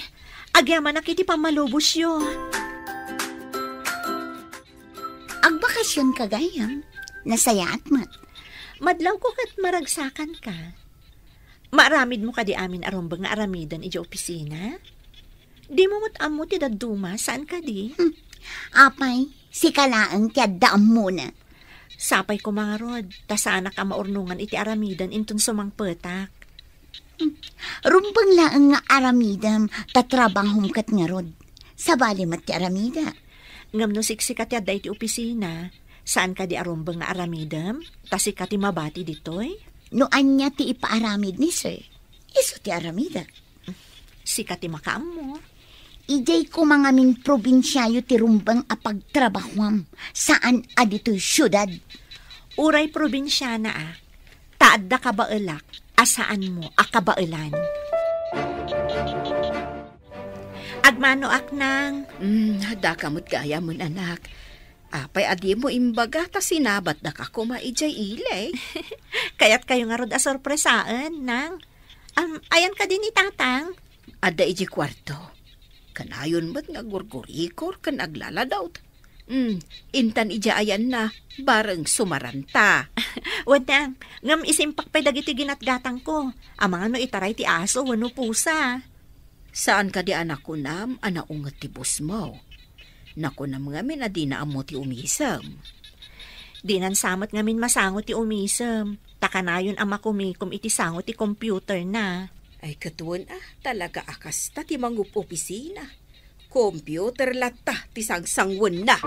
Agyamanak iti pammalubosyo. Agbakasionka gayam. Nasayaat met. Madlawko ket maragsakanka. Maaramidmo kadi amin a rumbeng nga aramiden idiay opisina? Dimo met ammo ti dadduma, saan kadi? Hmm. Apay, sika laeng ti adda ammona. Sapay koma ngarud, ta saanak a maurnongan iti aramiden inton sumangpetak. Hmm. Rumbeng laeng nga aramidem, ta trabahom ket ngarud. Sabali met ti aramida. Ngem no siksika ti adda iti opisina, saan kadi a rumbeng nga aramidem? Ta sika ti mabati ditoy? No ania ti ipaaramid ni sir, isu ti aramida. Sika ti makaammo. Idiay koma ngamin probinsiayo ti rumbeng a pagtrabahuam, saan a ditoy siudad. Uray probinsiana a, ta adda kabaelak a saanmo a kabaelan. Agmanoak, Nang. Mm, daka met gayam, anak. Apay a dimo imbaga ta sinabatdaka koma idiay ili? Kayatkayo ngarud a sorpresaen, Nang. Am, ayan kadi ni Tatang? Adda idiay kuarto. Kanayon met nga gurgurikor ken aglaladawt. Mm, intan idiay ayanna, bareng sumaranta. Wen, Nang, ngem isimpak pay dagiti ginatgatangko. Amangan no itaray ti aso wenno pusa. Saan kadi a nakunam a naunget ti bosmo? Nakunam ngamin a dina ammo ti umisem. Dinan sa met ngamin masango ti umisem, ta kanayon a makumikom iti sango ti computer na. Ay, ket wen a, talaga a kasta ti mangup-opisina. Computer latta ti sangsangwenna.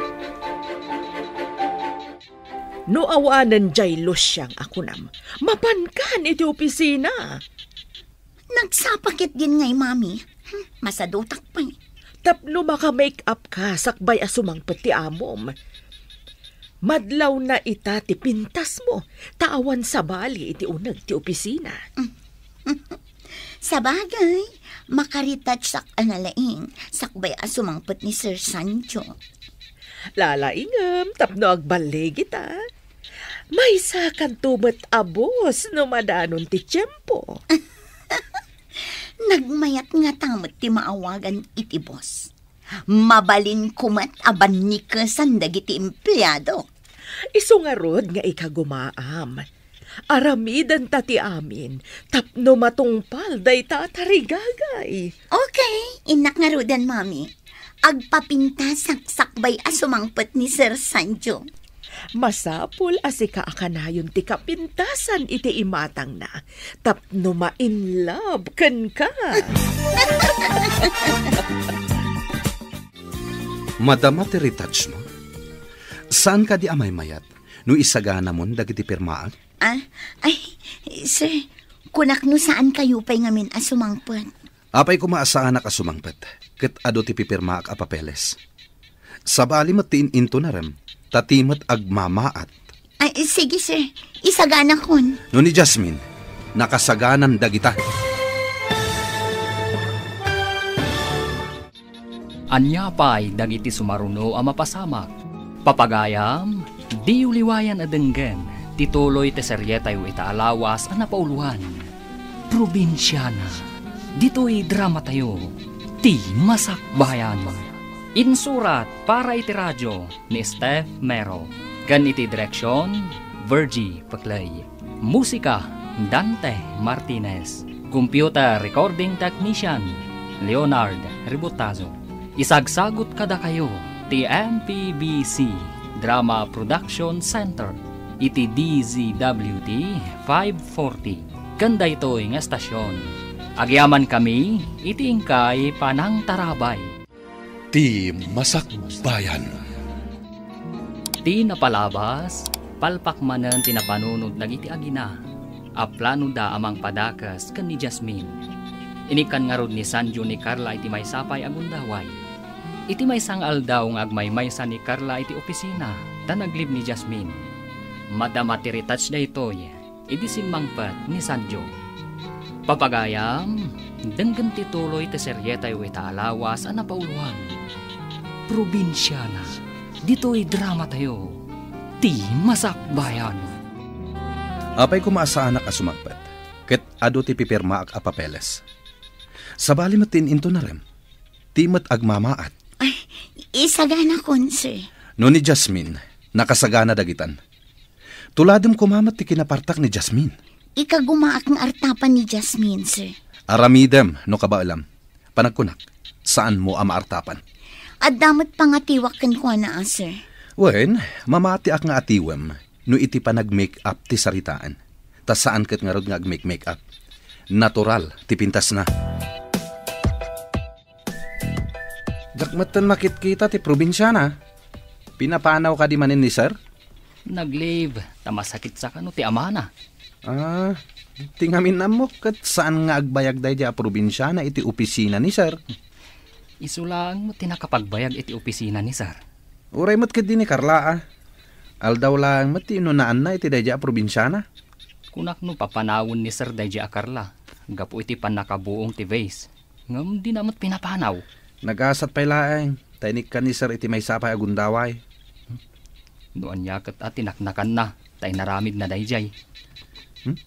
No awanen diay Luciang a kunam, mapankan iti opisina. Nagsapa ketdin ngay, Mami. Hmm, masadutak pay. Tapno maka-make up ka sakbay a sumangpet ti amom. Madlawna ita ti pintasmo, ta awan sabali iti uneg ti opisina. Sabagay, makaretouchak a nalaing sakbay a sumangpet ni Sir Sancho. Lalaingem tapno agballigita. Maysakanto met a boss no madanon ti tiempo. Nagmayat ngata met ti maawagan iti boss. Mabalinko met a bannikesan dagiti empleado. Isu ngarud nga ikagumaam. Aramidenta ti amin tapno matungpal dayta a tarigagay. Okay, innak ngaruden, Mami. Agpapintasak sakbay a sumangpet ni Sir Sancho. Masapul a sika a kanayon ti kapintasan iti imatangna tapno ma-in love kenka. Madama ti retouchmo? Saan kadi a maymayat no isaganamon dagiti pirmaak? Ah, ay, sir, kunak no saan kayo pay ngamin a sumangpet. Apay koma a saanak a sumangpet, ket adu ti pipirmaak a papeles. Sabali met ti in-intunarem, ta ti met agmamaat. Ay, sige, sir. Isaganakon. No ni Jasmine, nakasaganan dagita. Ania pay dagiti sumaruno a mapasamak? Papagayam, diyo liwayan a denggen ti tuloy ti serietayo ita a lawas a napauloan, Probinsiana. Ditoy dramatayo, Ti Masakbayan. Insurat para iti radio ni Steph Mero, ken iti direksion, Virgie Peclay. Musika, Dante Martinez. Computer recording technician, Leonard Ributazo. Isagsagut kadakayo ti M P B C Drama Production Center iti D Z W T five forty. Ken daytoy nga estasion, agyamankami iti inkay panangtarabay. Ti Masakbayan. Ti napalabas, palpak manen ti napanunot dagiti agina a planoda a mangpadakes ken ni Jasmine. Inikkan ngarud ni Sanjo ni Carla iti maysa pay a gundaway. Iti maysa nga aldaw nga agmaymaysa ni Carla iti opisina, Ta naglib ni Jasmine. Madama ti retouch daytoy idi simmangpet ni Sanjo. Papagayam, denggem ti tuloy ti serietayo ita a lawas a napauloan. Probinsiana, ditoy dramatayo, ti Masakbayan. Apay koma a saanak a sumangpet, ket adu ti pipirmaak a papeles. Sabali met ti in-inton a rem, ti met agmamaat. Ay, isaganakon, sir. No ni Jasmine, nakasagana dagitan. Tuladem koma met ti kinapartak ni Jasmine. Ikagumaak nga artapan ni Jasmine, sir. Aramidem no kabaelam. Panagkunak, saanmo a maartapan. Adda met pangatiwak kenkuana, a, sir. Wen, mamatiak nga atiwem no iti panag-make-up ti saritaan. Ta saan ket ngarud nga ag-make-make-up. Natural ti pintasna. Diak metten makitkita ti probinsiana. Pinapanaw kadi manen ni sir? Nag-leave, ta masakit sa kano ti amana. Ah, ti ngamin ammok ket saan nga agbayag daydiay a probinsiana iti opisina ni sir. Isu laeng met ti nakapagbayag iti opisina ni sir. Uray met ketdi ni Carla, a. Aldaw laeng met ti inunaanna iti daydiay a probinsiana. Kunak no papanawen ni sir daydiay a Carla, gapu iti pannakabuong ti vase. Ngem dina met pinapanaw. Nagasat pay laeng, ta inikkan ni sir iti maysa pay a gundaway. No ania ket a tinaknakanna, ta inaramidna daydiay. Hmm?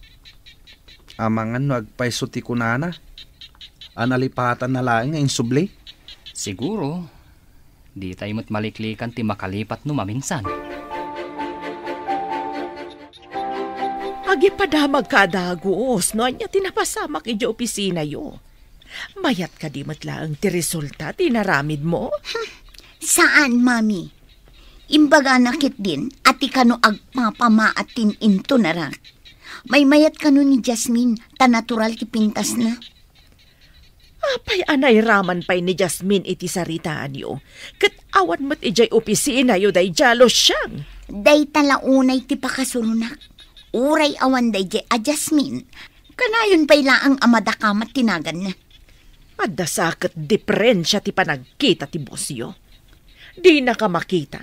Amangan no agpayso ti kunana, a nalipatanna laeng nga insubli? Siguro, ditay met maliklikan ti makalipat no maminsan. Agipadamagka a dagus no ania ti napasamak idiay opisinayo. Mayat kadi met laeng ti resulta ti inaramidmo? Hmm, saan, Mami. Imbagana ketdin a ti kano agpapamaat ti in-inton a rem. Maymayat kano ni Jasmine, ta natural ti pintasna. Apay a nairaman pay ni Jasmine iti saritaanyo, ket awan met idiay opisinayo daydiay a Luciang? Dayta la unay ti pakasuronak. Uray awan daydiay a Jasmine, kanayon pay laeng a madakamat ti naganna. Adda sa ket diperensia ti panagkita ti bosyo. Dinaka makita.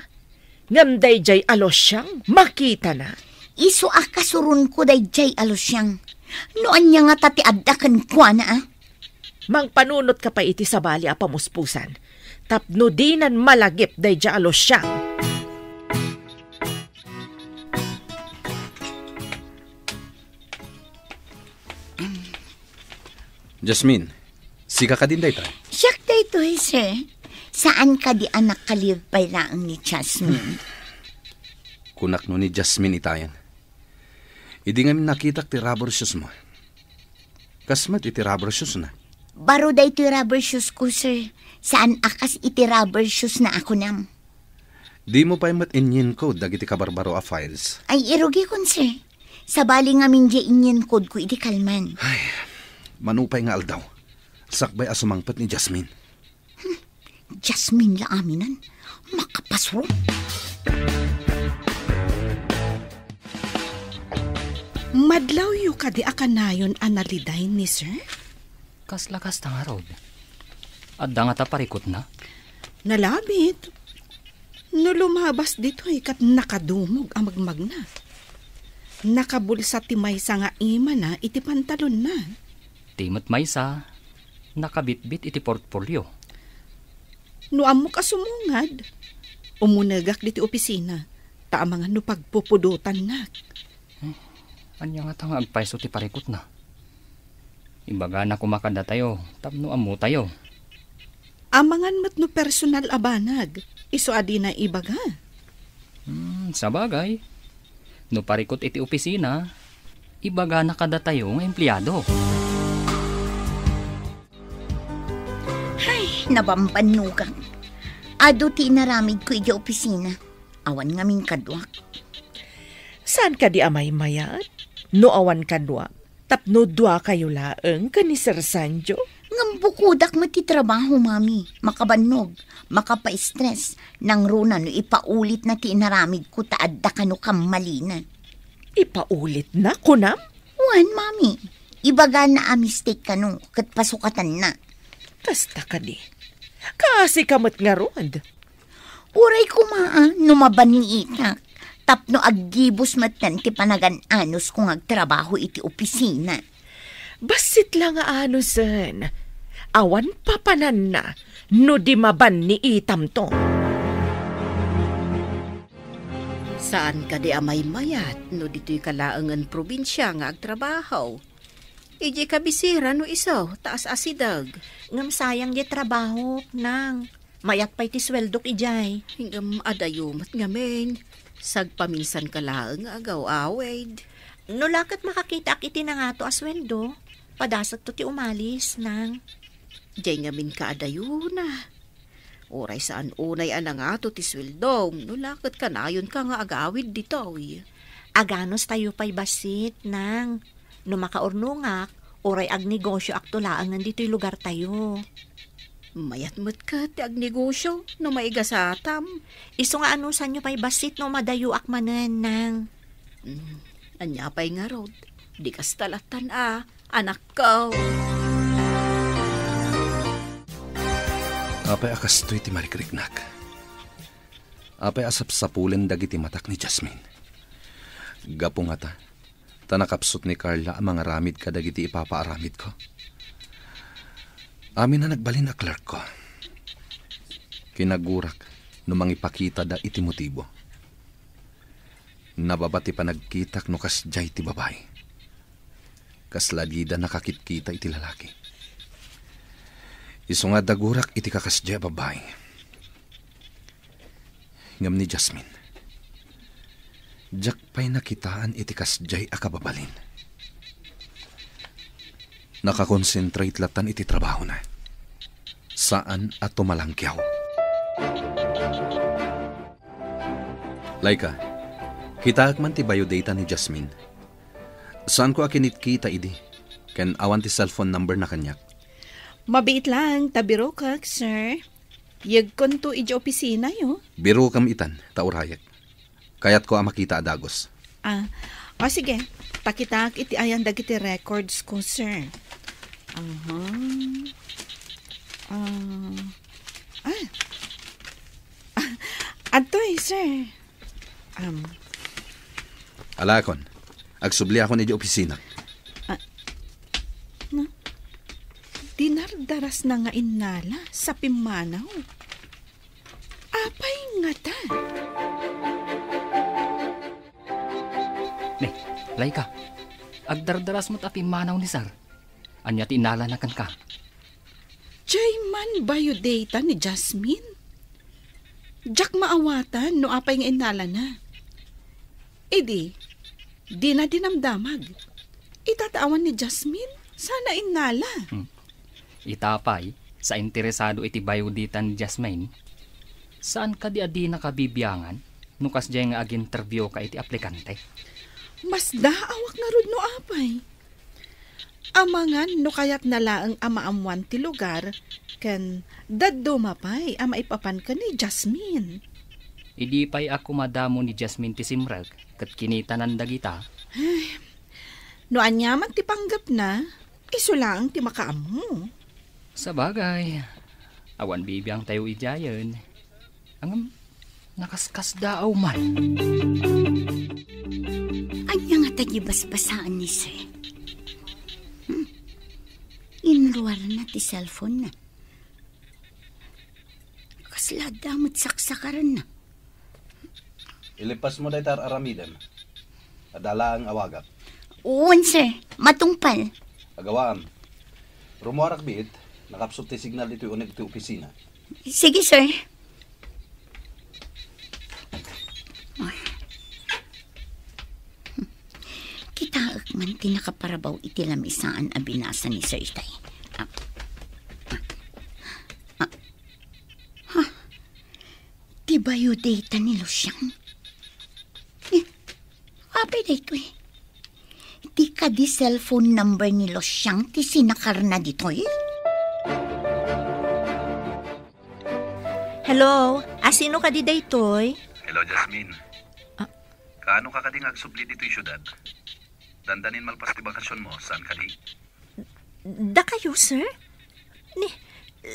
Ngem daydiay a Luciang, makitana. Isu a kasuronko daydiay a Luciang. No ania ngata ti adda kenkuana, a? Mangpanunotka pay iti sabali a pamuspusan, tapno dinan malagip daydiay a Luciang. Jasmine, sika kadin dayta? Siak daytoy, sir. Saan kadi a nakaliw pay laeng ni Jasmine? Kunak no ni Jasmine itayen. Idi ngamin nakitak ti rubber shoes mo. Kas met iti rubber shoes na. Baro daytoy rubber shoes ko, sir. Saan a kas iti rubber shoes na a kunam. Di mo pay met inyen code dagiti kabarbaro a files. Ay, irugikon, sir. Sabali ngamin diay inyen code ko iti kalman. Ay, manupay nga aldaw. Sakbay a sumangpet ni Jasmine. Hmm, Jasmine la aminan. Makapasro. Madlawyo kadi a kanayon a naliday ni sir? Kasla kasta ngarud. Adda ngata parikutna? Nalabit. No lumabas ditoy ket nakadumog a magmagna. Nakabulsa ti maysa nga imana iti pantalonna. Ti met maysa, nakabitbit iti portfolio. No ammok a sumungad, umunegak ditoy opisina, ta amangan no pagpupudotannak. Eh, ania ngata nga agpayso ti parikutna? Ibagana koma kadatayo tapno ammotayo. Amangan met no personal a banag, isu a dina ibaga. Hmm, sabagay. No parikut iti opisina, ibagana kadatayo nga empleyado. Ay, nabambannogak. Adu ti inaramidko idiay opisina. Awan ngamin kaduak. Saan kadi a maymayat? No awan kaduak, tapno duakayo laeng ken ni Sir Sanjo? Ngem bukodak met ti trabaho, Mami. Makabannog, makapaistres. Nangruna no ipaulitna ti inaramidko ta adda kano kammalina. Ipaulitna, kunam? Wen, Mami. Ibagana a mistake kano, ket pasukatanna. Kasta kadi. Kaasika met ngarud. Uray koma, a, no mabanniitak, tapno aggibus metten ti panagan-anusko nga agtrabaho iti opisina. Bassit la nga anusen. Awan papananna no di mabanniitamto. Saan kadi a maymayat no ditoy ka laengen probinsia nga agtrabaho? Idiay kabisera no isu, ta as-asideg. Ngem sayang diay trabahok, nang. Mayat pay ti sueldok idiay. Ngem adayo met ngamin. Sagpaminsan ka laeng nga agaw-awid. No la ket makakitaak iti nangato a sueldo, padasekto ti umalis, nang. Diay ngamin ka adayona. Uray saan unay a nangato ti sueldom, no la ket kanayonka nga agawid ditoy. Aganos tayo pay bassit, nang. No makaurnongak, uray agnegosioakto laengen ditoy lugartayo. Mayat met ket ti agnegosio no maigasatam. Isu nga anusanyo pay bassit no madayoak manen, nang. Hmm, ania pay ngarud? Di kasta lattan a, anakko. Apay a kastoy ti marikriknak? Apay a sapsapulen dagiti matak ni Jasmine? Gapu ngata, ta nakapsut ni Carla a mangaramid kadagiti ipapaaramidko. Amin a nagbalin a clerkko. Kinagurak no mangipakitada iti motibo. Nababa ti panagkitak no kasdiay ti babai. Kasla dida nakakitkita iti lalaki. Isu nga dagurak iti kakasdiay a babai. Ngem ni Jasmine, diak pay nakitaan iti kasdiay a kababalin. Nakakonsentrate lattan iti trabahona. Saan a tumalangkiaw. Laika, kitaek man ti biodata ni Jasmine. Saanko a kinitkita idi, ken awan ti cellphone number na kaniak. Mabiit laeng ta birokak, sir. Yegkonto idiay opisinayo. Birokam itan, ta urayek. Kayatko a makita a dagus. Ah, o sige, pakitaak iti ayan dagiti records ko, sir. Aha. Ah. Ah. Ah, adtoy, sir. Um. Alakon, agsubliakon idiay opisina. Ah, na, dinardarasna nga innala sa pimmanaw. Apay ngata? Ne, Laika, agdardaras met a pimmanaw ni Sir. Ania ti innalana kenka? Diay man biodata ni Jasmine? Diak maawatan no apay nga innalana. Idi, dina dinamdamag. Ita ta awan ni Jasmine, saan a innala. Hmm. Ita pay, sa interesado iti biodata ni Jasmine, saan kadi a dinaka bibiangan no kasdiay nga ag-interviewka iti aplikante? Masdaawak ngarud no apay. Amangan no kayatna laeng a maammuan ti lugar ken dadduma pay a maipapan ken ni Jasmine. Idi pay a kumadamo ni Jasmine ti simrek ket kinitanan dagita. Ay, no aniaman ti panggepna, isu laeng ti makaammo. Sabagay, awan bibiangtayo idiayen. Ngem, nakaskasdaaw man. Ania ngata ti basbasaan ni Sir? Hmm? Inruarna ti cellphone-na. Kasla adda met saksakarenna. Ilipasmo dayta ar-aramidem. Adda laeng awagak. Wen, sir. Matungpal. Agawam. Rummuarak biit, nakapsut ti signal ditoy uneg ti opisina. Sige, sir. Kitaek man ti nakaparabaw iti lamisaan a binasa ni Sir itay. Ah. Ah. Ah. Ha? Ti biodata ni Lucian? Eh, apay daytoy? Ti kadi cellphone number ni Lucian ti sinakarna ditoy? Hello, asino kadi daytoy? Hello, Jasmine. Ah. Kaano ka kadi nga agsubli ditoy siudad? Dandanin malpas ti bakasionmo, saan kadi? Dakayo, sir? Ni,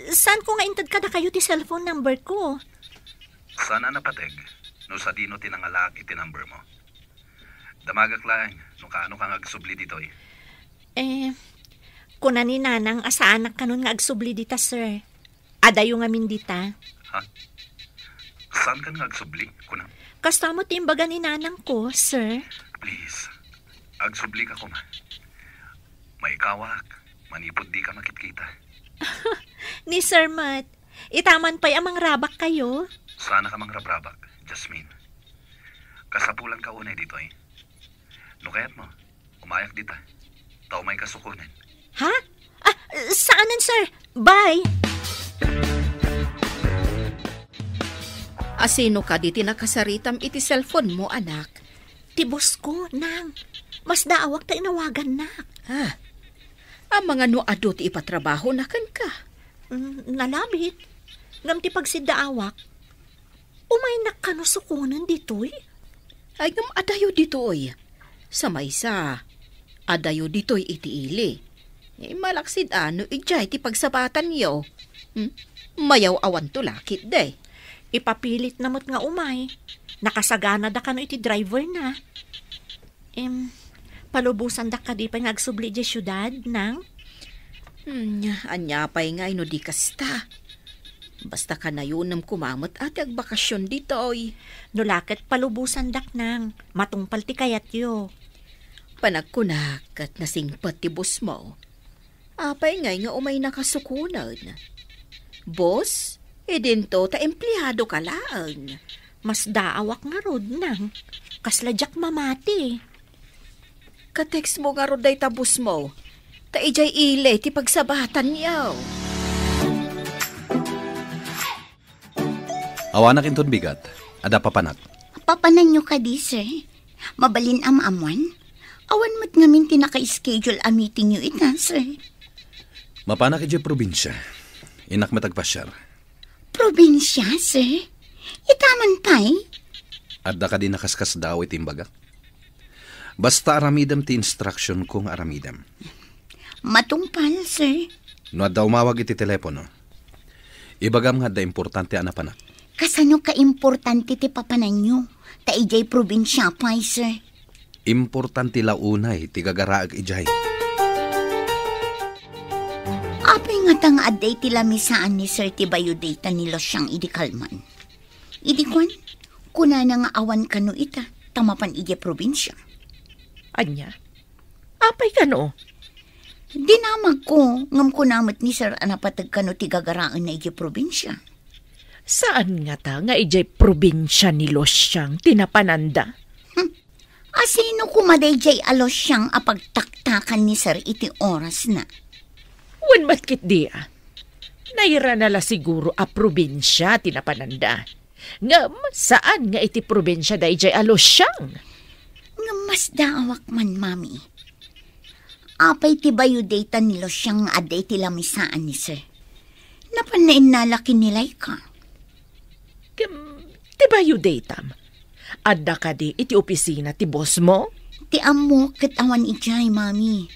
saanko nga inted kadakayo ti cellphone number ko? Saan a napateg no sadino ti nangalaak iti number mo. Damagak laeng no kaano ka nga agsubli ditoy. Eh, kuna ni Nanang a saanak kanon nga agsubli dita, sir. Adayo ngamin dita. Ha? Saan ka nga agsubli, kuna? Kasta met ti imbaga ni Nanang ko, sir. Please, agsubli ka koma. Maikawak, manipud di ka makitkita. Ni sir met, itaman pay a mangrabak kayo? Saan ka mangrabrabak, Jasmine. Kasapulan ka unay ditoy. No kayat mo, umayak dita. Ta umay ka sukonen. Ha? Ah, saanen, sir. Bye. Asino kadi ti nakasaritam iti cellphone mo, anak? Ti boss ko, nang. Masdaawak ta inawagannak. Ah, amangan no adu ti ipatrabahona kenka? Mm, nalabit. Ngem ti pagsiddaawak, umaynak kano sukonen ditoy? Ay, ngem adayo ditoy. Sa maysa, adayo ditoy iti ili. Malaksid a no idiay ti pagsabatanyo. Hmm? Mayaw-awanto la ketdi. Ipapilitna met nga umay. Nakasaganada kano iti driver na. Em, palubosandak kadi pay nga agsubli idiay siudad, nang? Hmm, ania pay ngay no di kasta? Basta kanayonem koma met a ti agbakasyon ditoy. No la ket palubosandak, nang, matungpal ti kayatyo. Panagkunak ket nasingpet ti boss mo. Apay ngay nga umaynaka sukonen? Boss, idinto ta empleado ka laeng. Masdaawak ngarud, nang. Kasla diak mamati. Ka-text mo ngarud dayta boss mo. Ta idiay ili ti pagsabatanyo. Awanak inton bigat. Adda papanak. Papananyo kadi, sir? Mabalin a maammuan? Awan met ngamin ti naka-schedule a meetingyo ita, sir. Mapanak idiay probinsia. Innak met agpasiar. Probinsia, sir? Itaman pay? Adda kadi nakaskasdaaw iti imbagak? Basta aramidem ti instruction ko nga aramidem. Matungpal, sir. No adda umawag iti telepono, ibagam nga adda importante a napanak. Kasano kaimportante ti papananyo? Ta idiay probinsia pay, sir. Importante la unay ti gagaraek idiay. Apay ngata nga adda iti lamisaan ni sir ti biodata ni Lucian idi kalman? Idi kuan, kunana nga awan kano ita, ta mapan idiay probinsia. Ania? Apay kano? Dinamagko, ngem kuna met ni sir a napateg kano ti gagaraenna idiay probinsia. Saan ngata nga idiay probinsia ni Lucian ti napananda? Hmm. Asino koma daydiay a Lucian a pagtaktakan ni sir iti orasna? Wen met ketdi a. Nairana la siguro a probinsia ti napananda. Ngem saan nga iti probinsia daydiay a Lucian? Ngem masdaawak man, Mami. Apay ti biodata ni Lucian nga adda iti lamisaan ni sir? Napan nainnala ken ni Laika. Ken ti biodatam, adda kadi iti opisina ti boss mo? Ti ammok ket awan idiay, Mami.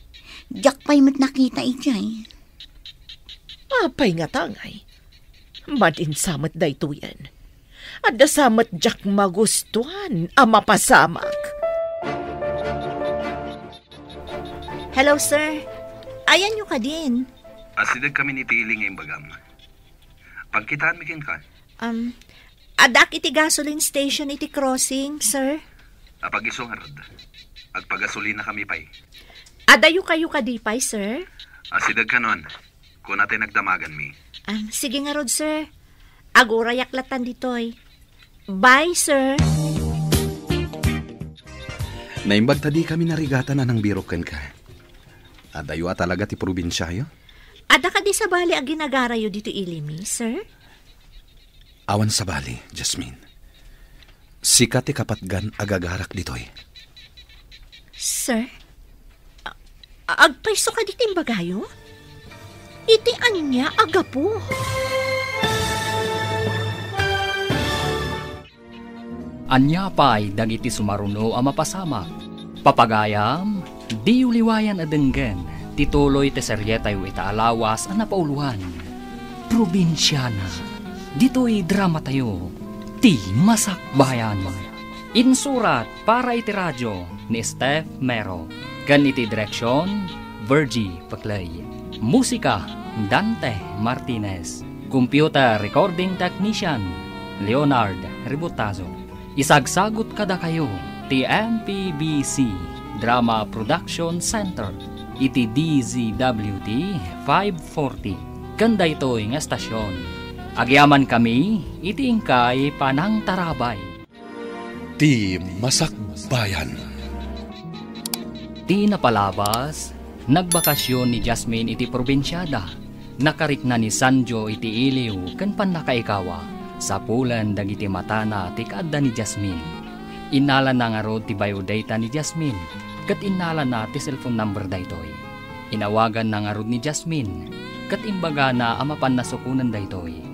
Diak pay met nakita idiay. Apay ngata ngay? Madin sa met daytoyen. Adda sa met diak magustuan a mapasamak. Hello, sir. Ayanyo kadin? Asideg kami ni Pili nga imbagam. Pagkitaanmi kenka. Um, addak iti gasoline station iti crossing, sir. Apag-isu ngarud. Agpagasolina kami pay. Adayo kayo kadi pay, sir? Asideg kanon. Kuna tay nagdamaganmi. Ah, sige ngarud, sir. Agurayak latan ditoy. Bye, sir. Naimbag ta di kami narigatan a nangbirok kenka. Adayo a talaga ti probinsiayo? Adda kadi sabali a ginagarayo ditoy ilimi, sir? Awan sabali, Jasmine. Sika ti kapatgan a gagarak ditoy. Sir? A-, agpayso kadi ti imbagayo? Iti ania a gapu? Ania pay dagiti sumaruno a mapasamak? Papagayam, diyo liwayan a denggen ti tuloy ti serietayo ita a lawas a napauloan, Probinsiana. Ditoy dramatayo, Ti Masakbayan. Insurat para iti radyo ni Steph Mero. Ken iti direksyon, Virgie Peclay. Musika, Dante Martinez. Computer recording technician, Leonard Ributazo. Isagsagut kadakayo ti M P B C Drama Production Center iti D Z W T five forty. Ken daytoy nga estasyon, agyamankami iti inkay panangtarabay. Ti Masakbayan. Ti napalabas, nagbakasyon ni Jasmine iti probinsiada. Nakarikna ni Sanjo iti iliw ken pannakaikawa. Sapulen dagiti matana ti kaadda ni Jasmine. Innalana ngarud ti biodata ni Jasmine, ket innalana ti cellphone number daytoy. Inawaganna ngarud ni Jasmine, ket imbagana a mapanna sukonen daytoy.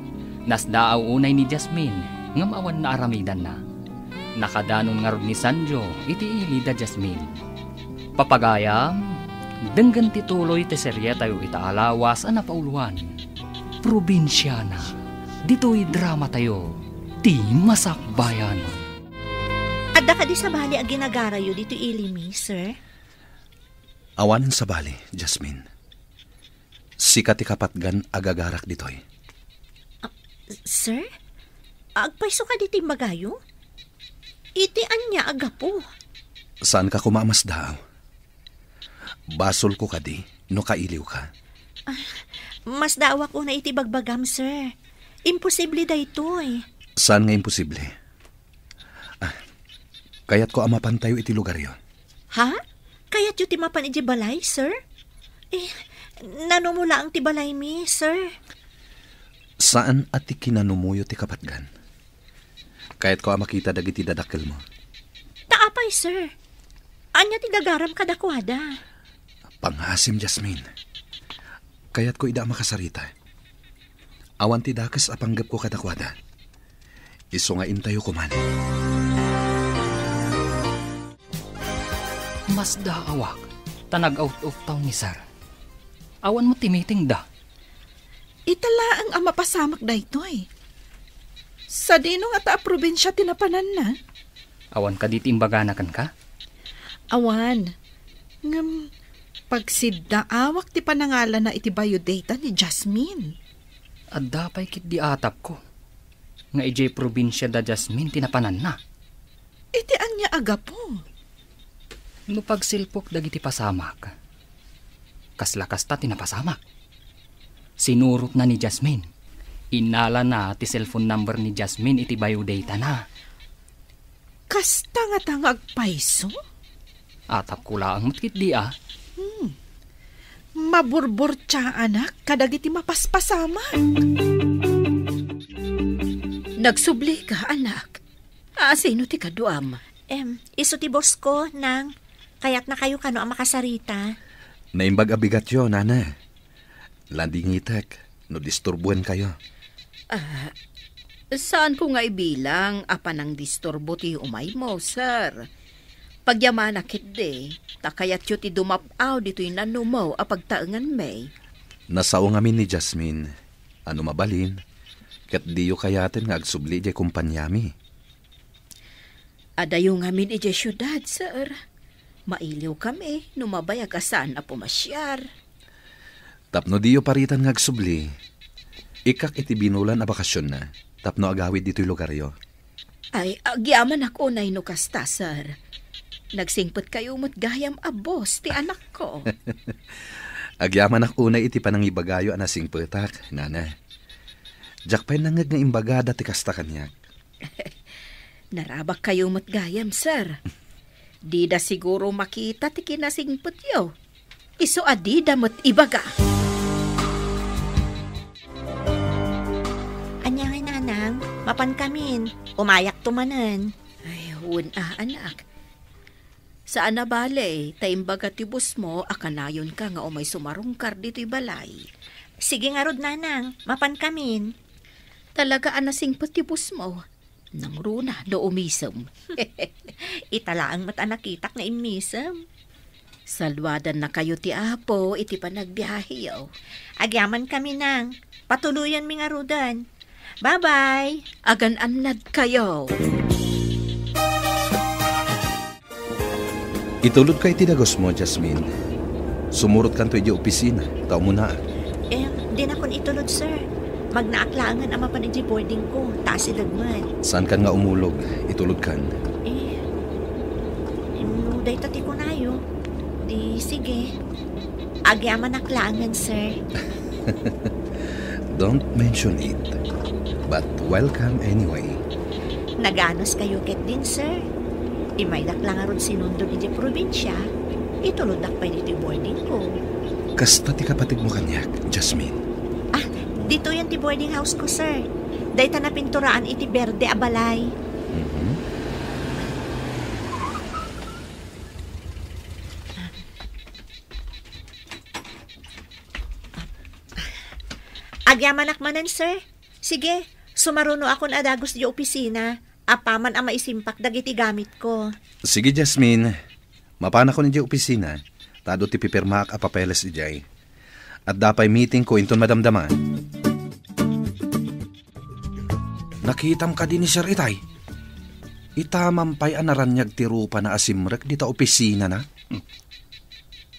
Nasdaaw unay ni Jasmine, ngem awan naaramidanna. Nakadanon ngarud ni Sanjo iti ili da Jasmine. Papagayam, denggen ti tuloy ti serietayo ita a lawas a napauluan. Probinsiana, ditoy dramatayo, Ti Masakbayan. Adda kadi sabali a ginagarayo ditoy ilimi, sir? Awanen sabali, Jasmine. Sika ti kapatgan a gagarak ditoy. Ah, sir? Agpayso kadi ti imbagayo? Iti ania a gapu? Saanka koma a masdaaw? Basolko kadi no kailiwka? Ah, masdaawak unay iti bagbagam, sir. Imposible daytoy. Saan nga imposible? Ah, kayatko a mapantayo iti lugaryo. Ha? Kayatyo ti mapan idiay balay, sir? Eh, nanumo laeng ti balaymi, sir. Saan a ti kinanumoyo ti kapatgan. Kayatko a makita dagiti dadakkelmo. Ta apay, sir? Ania ti gagaram kadakuada? Pangngaasim, Jasmine. Kayatko ida a makasarita. Awan ti dakes a panggepko kadakuada. Isu nga intayo koman. Masdaawak, ta nag-out of town ni Sir. Awan met ti meeting da. Ita laeng a mapasamak daytoy. Sadino ngata a probinsia ti napananna? Awan kadi ti imbagana kenka? Awan. Ngem, pagsiddaawak ti panangalana iti biodata ni Jasmine. Adda pay ketdi atapko nga idiay probinsia da Jasmine ti napananna. Iti ania a gapu? No pagsilpok dagiti pasamak, kasla kasta ti napasamak. Sinurotna ni Jasmine. Innalana ti cellphone number ni Jasmine iti biodatana. Kasta ngata nga agpayso? Atapko laeng met ketdi a. Hmm. Maburburtiaanak kadagiti mapaspasamak. Nagsublika, anak. A, sino ti kaduam? Em, isu ti boss ko, Nang. Kayatna kayo kano a makasarita. Naimbag a bigatyo, Nana. Landingitek no disturbuenkayo. Ah, saanko nga ibilang a panangdisturbo ti umaymo, sir. Pagyamanak ketdi, ta kayatyo ti dumap-aw ditoy nanumo a pagtaenganmi. Nasao ngamin ni Jasmine a no mabalin, ket diyo kayaten nga agsubli idiay kompaniami. Adayo ngamin idiay siudad, sir. Mailiwkami no mabayag a saan a pumasiar. Tapno diyo paritan nga agsubli, ikkak iti binulan a bakasionna tapno agawid ditoy lugaryo. Ay, agyamanak unay no kasta, sir. Nagsingpetkayo met gayam a boss ti anakko. Agyamanak unay iti panangibagayyo a nasingpetak, Nana. Diak pay nangngeg nga imbagada ti kasta kaniak. Narabakkayo met gayam, sir. Dida siguro makita ti kinasingpetyo. Isu a dida met ibaga. Ania ngay, Nanang? Mapankamin. Umayakto manen. Ay, wen a, anak. Saan a bale, ta imbaga ti boss mo a kanayonka nga umay sumarungkar ditoy balay. Sige ngarud, Nanang. Mapankamin. Talaga a nasingpet ti boss mo. Nangruna no umisem. Ita laeng met a nakitak nga immisem. Saluadannakayo ti Apo iti panagbiaheyo. Agyamankami, Nang. Patuloyenmi ngaruden. Bye-bye. Agan-annad kayo. Itulodka iti dagusmo, Jasmine. Sumurotkanto idiay opisina, ta umunaak. Em, dinakon itulod, sir. Magnaak laengen a mapan idiay boarding ko, ta asideg met. Saankan nga umulog, itulodkan. Eh, em, no dayta ti kunayo, di sige. Agyamanak laengen, sir. Don't mention it. But welcome anyway. Naganos kayo ketdin, sir. Imaydak la ngarud sinundon idiay probinsia, ituloddak pay ditoy boarding ko. Kasta ti kapateg mo kaniak, Jasmine. Ah, ditoyen ti boarding house ko, sir. Dayta napinturaan iti berde a balay. Mhm. Agyamanak manen, sir. Sige, sumarunoakon a dagus idiay opisina, apaman a maisimpak dagiti gamitko. Sige, Jasmine. Mapanakon idiay opisina, ta adu ti pipirmaak a papeles idiay. Adda pay meetingko inton madamdama. Nakitam kadi ni Sir itay? Itamam pay a naraniag ti rupana a simrek dita opisinana.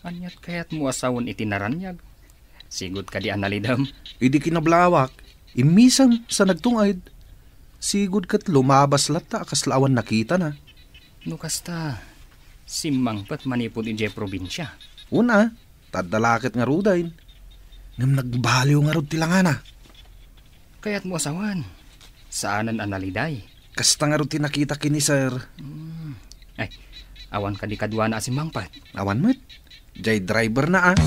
Aniat kayatmo a sawen iti naraniag? Sigud kadi a nalidem? Idi kinablawak, immisem sa nagtunged. Sigud ket lumabas latta a kasla awan nakitana. No kasta, simmangpet manipud idiay probinsia. Una, ta adda la ket ngaruden. Ngem nagbaliw ngarud ti langana. Kayatmo a sawen, saanen a naliday. Kasta ngarud ti nakita ken ni Sir. Hmm. Ay, awan kadi kaduana a simmangpet? Awan met. Jay driver na, ah.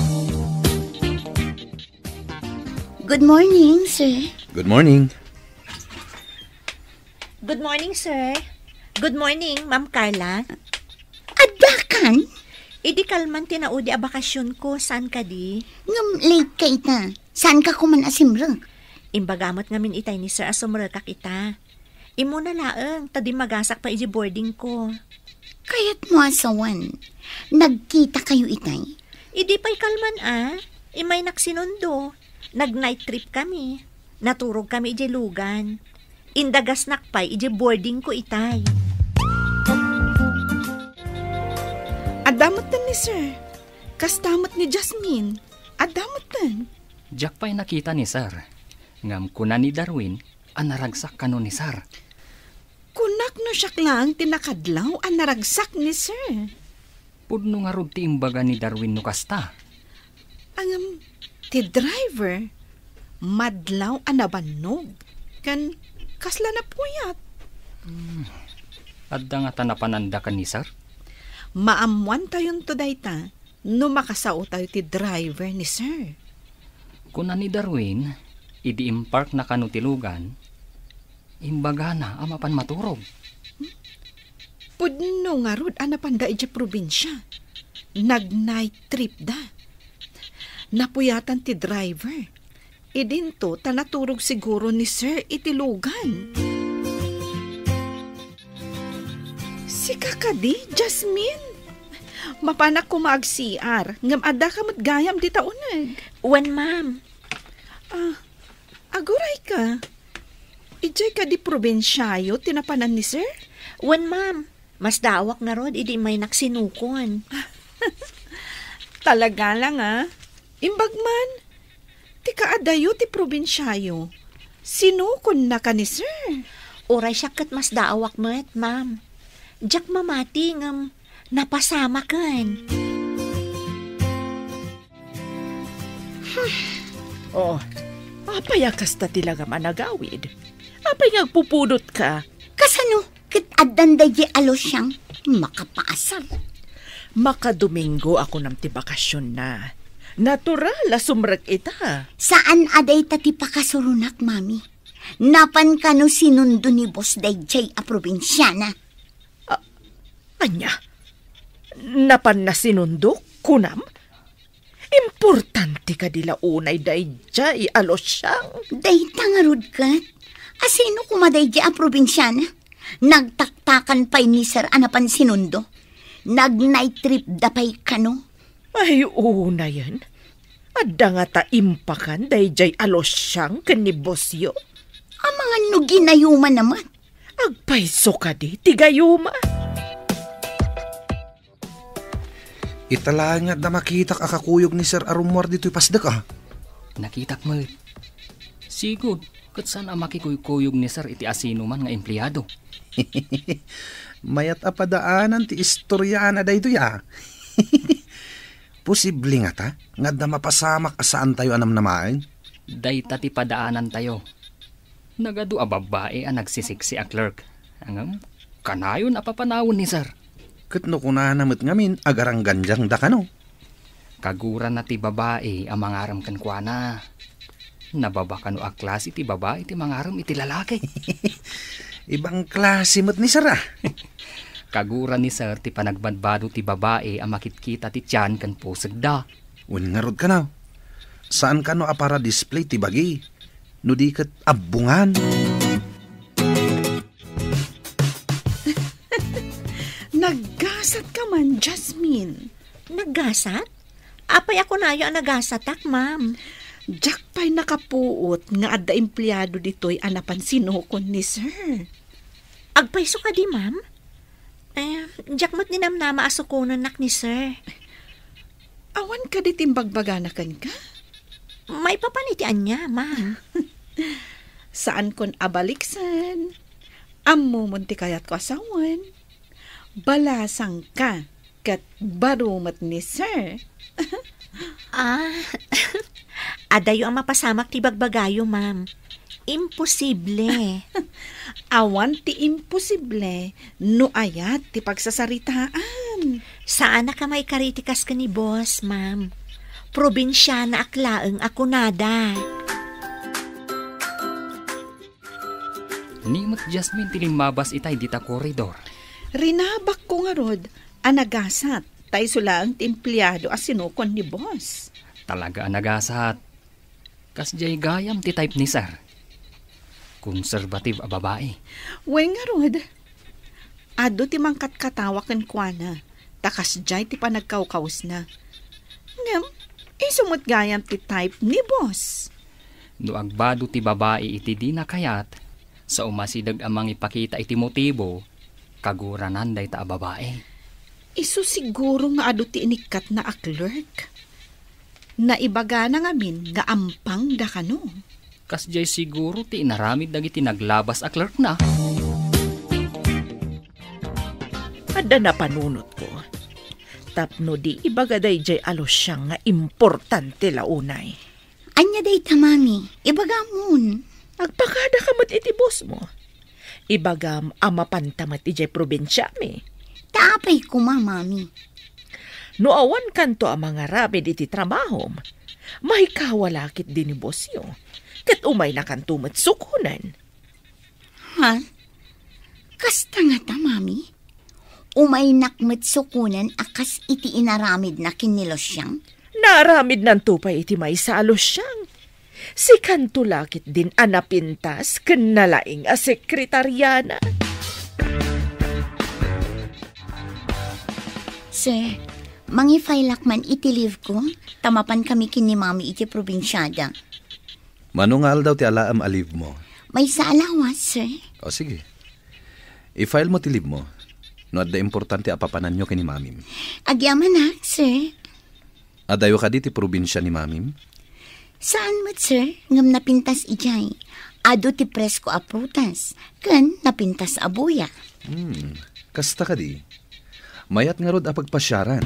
Good morning, sir. Good morning. Good morning, sir. Good morning, Ma'am Carla. Addakan? Idi kalman ti naudi a bakasionko, saan kadi? Ngem late ka ita. Saan ka kuman a simrek? Imbaga met ngamin itay ni sir a sumrekak ita. Immuna laeng, ta dimmagasak pay idiay boarding ko. Kayatmo a sawen, nagkita kayo itay? Idi pay kalman a, imaynak sinundo. Nag-night trip kami. Naturog kami idiay lugan. Indagasnak pay idiay boarding ko itay. Adda metten ni sir. Kasta met ni Jasmine. Adda metten. Diak pay nakita ni sir. Ngem kuna ni Darwin a naragsak kano ni sir. Kunak no siak laeng ti nakadlaw a naragsak ni sir. Pudno ngarud ti imbaga ni Darwin no kasta. Ngem, ti driver, madlaw a nabannog, ken kasla napuyat. Hmm. Adda ngata napananda ken ni sir? Maammoantayonto dayta no makasaotayo ti driver ni sir. Kuna ni Darwin, idi imparkna kano ti lugan, imbagana a mapan maturog. Pudno ngarud a napanda idiay probinsia. Nag-night trip da. Napuyatan ti driver. Idinto ta naturog siguro ni sir iti lugan. Sika kadi, Jasmine? Mapanak koma ag-C R, ngem addaka met gayam dita uneg. Wen, ma'am. Ah, agurayka. Idiay kadi probinsiayo ti napanan ni sir? Wen, ma'am. Masdaawak ngarud idi immaynak sinukon. Talaga lang, ah. Imbag man, ti kaadayo ti probinsiayo, sinukonnaka ni sir. Uray siak ket masdaawak met, ma'am. Diak mamati ngem napasamaken. Oh, apay a kasta ti langam a nagawid? Apay nga agpupudotka? Kasano? Ket addan daydiay a Luciang makapaasar. Makadomingo a kunam ti bakasionna. Natural a sumrek ita. Saan a dayta ti pakasuronak, mami. Napan kano sinundo ni boss daydiay a probinsiana. A-, ania? Napanna sinundo, kunam? Importante kadi la unay daydiay a Luciang? Dayta ngarud ket, asino koma daydiay a probinsiana? Nagtaktakan pay ni sir a napan sinundo. Nag-night trip da pay kano. Ay, unayen. Adda ngata impakan daydiay a Luciang ken ni bossyo? Amangan no ginayuma naman. Agpayso kadi ti gayuma. Ita laeng nga adda makitak a kakuyog ni Sir a rummuar ditoy pasdek, a. Nakitak met. Sigud, ket saan a makikuykuyog ni Sir iti asinoman nga empleado. Mayat a padaanan ti istoryaana daytoy, a. Posible ngata nga adda mapasamak a saantayo a namnamaen? Dayta ti padaanantayo. Nagadu a babbai a nagsisiksi a clerk. Ngem, kanayon a papanawen ni Sir. Ket no kunana met ngamin, agaranggandiangda kano? Kagurana ti babai a mangarem kenkuana. Nababa kano a klase ti babai ti mangarem iti lalaki. Ibang klase met ni Sir, a. Kagura ni Sir ti panagbadbado ti babai a makitkita ti tian ken pusegda. Wen ngarud kano, saan kano a para display ti bagi, no di ket abbungan? Naggasat ka man, Jasmine. Naggasat? Apay a kunayo a nagasatak, ma'am? Diak pay nakapuot nga adda empleado ditoy a napan sinukon ni Sir. Agpayso kadi, ma'am? Eh, diak met ninamnama a sukonennak ni Sir. Awan kadi ti imbagbagana kenka? Maipapan iti ania, ma'am? Saankon a baliksen. Ammomon ti kayatko a sawen. Balasangka ket baro met ni Sir. Ah, adayo a mapasamak ti bagbagayo, ma'am. Imposible. Awan ti imposible no ayat ti pagsasaritaan. Saanak a maikaritikas ken ni boss, ma'am. Probinsianaak laeng a kunada. Ni met Jasmine ti limmabas itay dita koridor. Rinabakko ngarud a nagasat ta isu laeng ti empleado a sinukon ni boss. Talaga a nagasat. Kasdiay gayam ti type ni Sir. Conservative a babai. Wen ngarud, adu ti mangkatkatawa kenkuana, ta kasdiay ti panagkawkawesna. Ngem, isu met gayam ti type ni boss. No agbado ti babai iti dina kayat, sa umasideg a mangipakita iti motibo, kaguranan dayta a babai. Isu siguro nga adu ti inikkatna a clerk. Naibagana ngamin nga ampangda kano. Kasdiay siguro ti inaramid dagiti naglabas a clerkna. Adda napanunotko. Tapno di ibaga daydiay a Lucian nga importante la unay. Ania dayta, Mami? Ibagamon. Agpakada ka met iti boss mo. Ibagam a mapanta met idiay probinsiami. Ta apay koma, Mami? No awan kanto a mangaramid iti trabahom, maikawa la ketdi ni bossyo, ket umayna kanto met sukonen. Ha? Kasta ngata, Mami? Umaynak met sukonen a kas iti inaramidna ken ni Lucian? Naaramidnanto pay iti maysa a Lucian. Sikanto la ketdin a napintas ken nalaing a sekretariana. Sir, mangi-fileak man iti leave ko, ta mapan kami ken ni Mami iti probinsiada. Mano nga aldaw ti alaem a leave mo? Maysa a lawas, sir. O, sige. I-file mo ti leave mo. No adda importante a papananyo ken ni Mamim. Agyamanak, sir. Adayo kadi ti probinsia ni Mamim? Saan met, sir, ngem napintas idiay. Adu ti presko a prutas, ken napintas a buya. Hmm, kasta kadi. Mayat ngarud a pagpasiaran.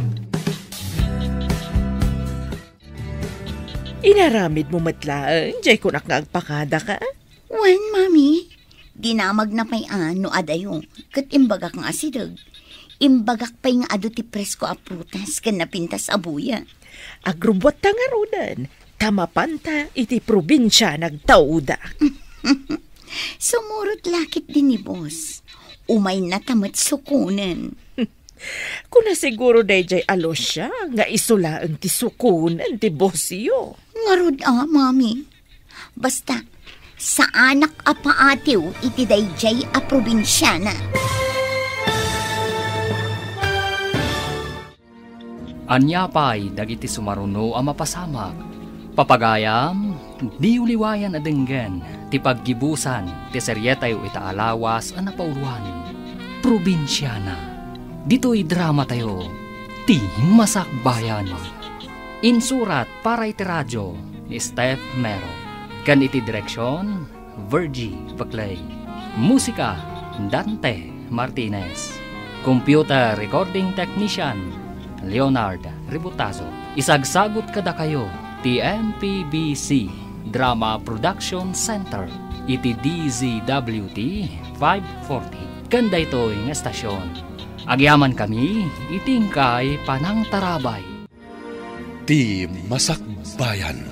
Inaramid mo met laeng, jay kunak nga agpakada ka? Wen, Mami. Dinamagna pay a no adayo, ket imbagak nga asideg. Imbagak pay nga adu ti presko a prutas ken napintas a buya. Agrubbuatta ngaruden, ta mapanta iti probinsia nagtauda. Sumurot la ketdi ni boss. Umayna ta met sukonen. Kuna siguro daydiay a Lucia nga isu laeng ti sukonen ti bossyo. Ngarud a, Mami. Basta, saanak a paatiw iti daydiay a probinsiana. Ania pay dagiti sumaruno a mapasamak? Papagayam, diyo liwayan a denggen Ti paggibusan ti serietayo ita a lawas a napauloan, Probinsiana. Ditoy dramatayo, Ti Masakbayan. Insurat para iti radio ni Steph Mero. Ken iti direksion, Virgie Paclay. Musika, Dante Martinez. Computer recording technician, Leonard Ributazo. Isagsagut kadakayo ti M P B C Drama Production Center iti D Z W T five forty. Ken daytoy nga estasion, agyamankami iti inkay panangtarabay. Ti Masakbayan.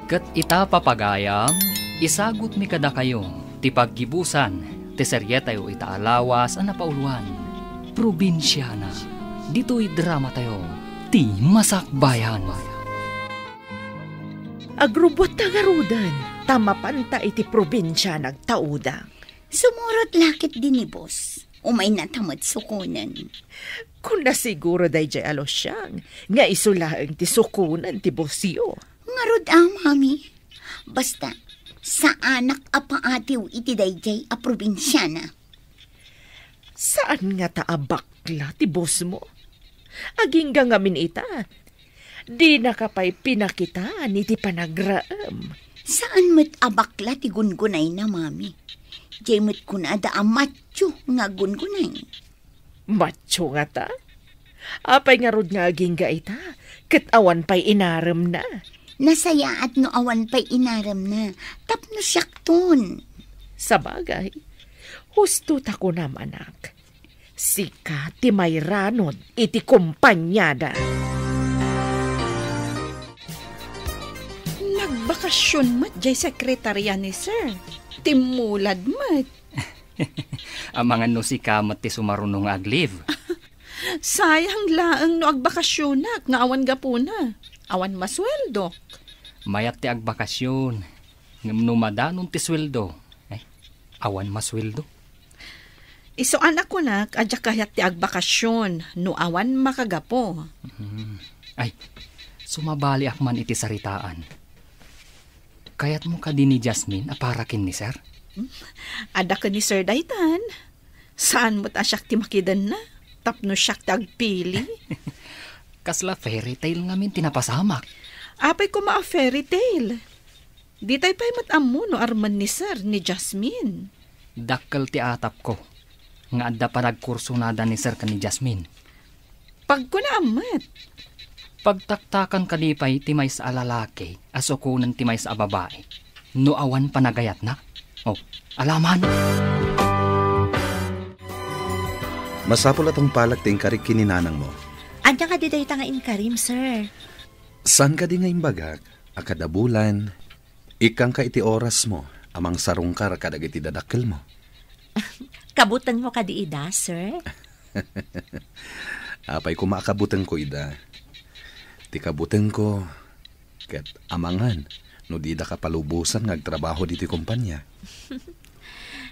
Ket ita, papagayam, isagutmi kadakayo ti paggibusan ti serietayo ita a lawas a napauloan, Probinsiana. Ditoy dramatayo, Ti Masakbayan. Agrubbuatta ngaruden, ta mapanta iti probinsia nagtauda. Sumurot la ketdi ni boss. Umaynata met sukonen. Kuna siguro daydiay a Lusiang nga isu laeng ti sukonen ti bossyo. Ngarud a, mami. Basta, saanak a paatiw iti daydiay a probinsiana. Saan ngata a bakla ti bossmo? Agingga ngamin ita, dinaka pay pinakitaan iti panagraem. Saan met a bakla ti gungunayna, mami. Diay met kunada a macho nga gungunay. Macho ngata? Apay ngarud nga agingga ita, ket awan pay inaremna? Nasayaat no awan pay inaremna, tapno siakton. Sabagay, husto ta kunam, anak. Sika ti mairanod iti kompaniada. Nagbakasyon met jay sekretaria ni sir. Timmulad met. Amangan no sika met ti sumaruno nga ag-leave. Sayang laeng no agbakasyonak nga awan gapuna. Awan masueldok. Mayat ti agbakasyon, ngem no madanon ti sueldo, eh, awan masueldo. Isu a nakunak a diak kayat ti agbakasyon no awan makagapu. Hmm. Ay, sumabaliak man iti saritaan. Kayatmo kadi ni Jasmine a para ken ni Sir? Hmm? Adda ken ni Sir daytan. Saan met a siak ti makidenna, tapno siak ti agpili. Kasla fairy tale ngamin ti napasamak. Apay koma a fairy tale? Ditay pay met ammo no armen ni Sir ni Jasmine. Dakkel ti atapko nga adda panagkursonada ni Sir ken ni Jasmine. Pagkunam met. Pagtaktakan kadi pay ti maysa a lalaki a sukonen ti maysa a babai no awan panagayatna? Oh, alaman! Masapul a tungpalek ti inkarik ken ni nanangmo. Ania kadi dayta nga inkarim, sir? Saan kadi nga imbagak a kada bulan, ikkangka iti orasmo a mangsarungkar kadagiti dadakkelmo? Kabutengmo kadi ida, sir? Apay koma a kabutengko ida? Ti kabutengko, ket amangan no didaka palubosan nga agtrabaho ditoy kompania.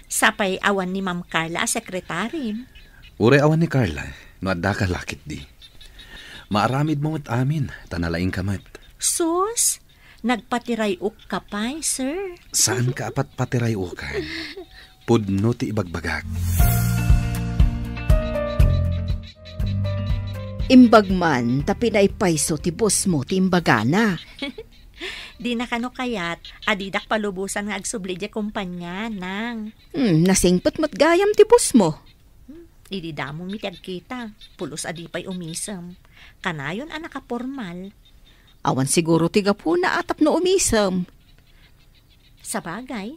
Sapay awan ni Ma'am Carla a sekretarim. Uray awan ni Carla, no addaka la ketdi. Maaramidmo met amin, ta nalaingka met. Sus, nagpatiray-okka pay, sir. Saanka a patpatiray-okan. Pudno ti ibagbagak. Imbag man ta pinaypayso ti bossmo ti imbagana. Dina kano kayat a didak palubosan nga agsubli diay kompania, nang. Hmm, nasingpet met gayam ti bossmo. Hmm, idi damo mi ti agkita, pulos a di pay umisem. Kanayon a nakapormal. Awan siguro ti gapuna a tapno umisem. Sabagay,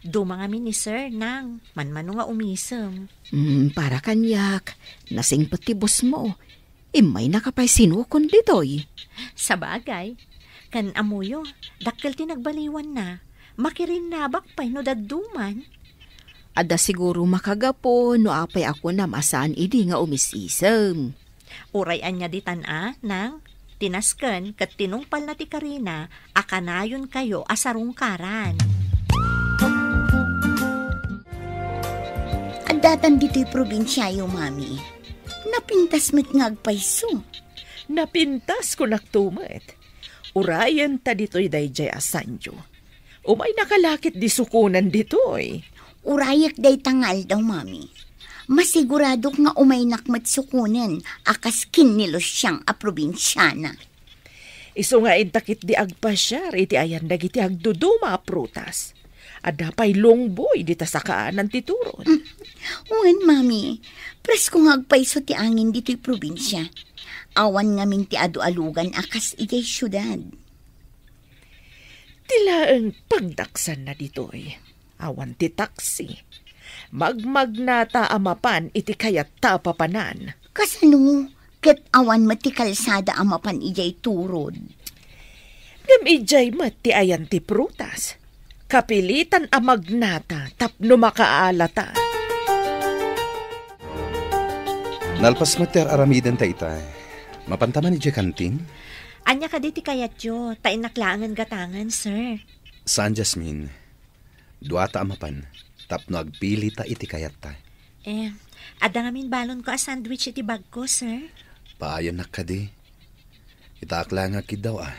duma ngamin ni Sir, nang, manmano nga umisem. Hmm, para kaniak, nasingpet ti bossmo. Immaynaka pay sinukon ditoy. Sabagay, ken ammoyo, dakkel ti nagbaliwanna. Makirinnabak pay no dadduman. Adda siguro makagapu no apay a kunam a saan idi nga umis-isem. Uray ania ditan a, nang, tinasken ket tinungpalna ti karina a kanayonkayo a sarungkaran. Addatan ditoy probinsiayo, Mami. Napintas met nga agpayso. Napintas, kunakto met. Urayen ta ditoy daydiay a sanio. Umaynaka la ketdi sukonen ditoy. Urayek dayta nga aldaw, Mami. Masiguradok nga umaynak met sukonen a kas ken ni Luciang a probinsiana. Isu nga inta ketdi agpasiar iti ayan dagiti agduduma a prutas. Adda pay lungboy dita sakaanan ti turod. Mm. Wen, Mami, presko nga agpayso ti angin ditoy probinsia. Awan ngamin ti adu-alugan a kas idiay siudad. Ti laeng pagdaksanna ditoy, awan ti taksi. Magmagnata a mapan iti kayatta a papanan. Kasano ket awan met ti kalsada a mapan idiay turod? Ngem idiay met ti ayan ti prutas. Kapilitan a magnata tapno makaalata. Nalpas met ti ar-aramidenta ita. Mapanta man idiay kantin? Ania kadi ti kayatyo? Ta innak laengen gatangen, sir. Saan, Jasmine. Duata a mapan, tapno agpilita iti kayatta. Eh, adda ngamin balonko a sandwich iti bagko, sir. Paayannak kadi. Itaak laeng nga agkiddaw a.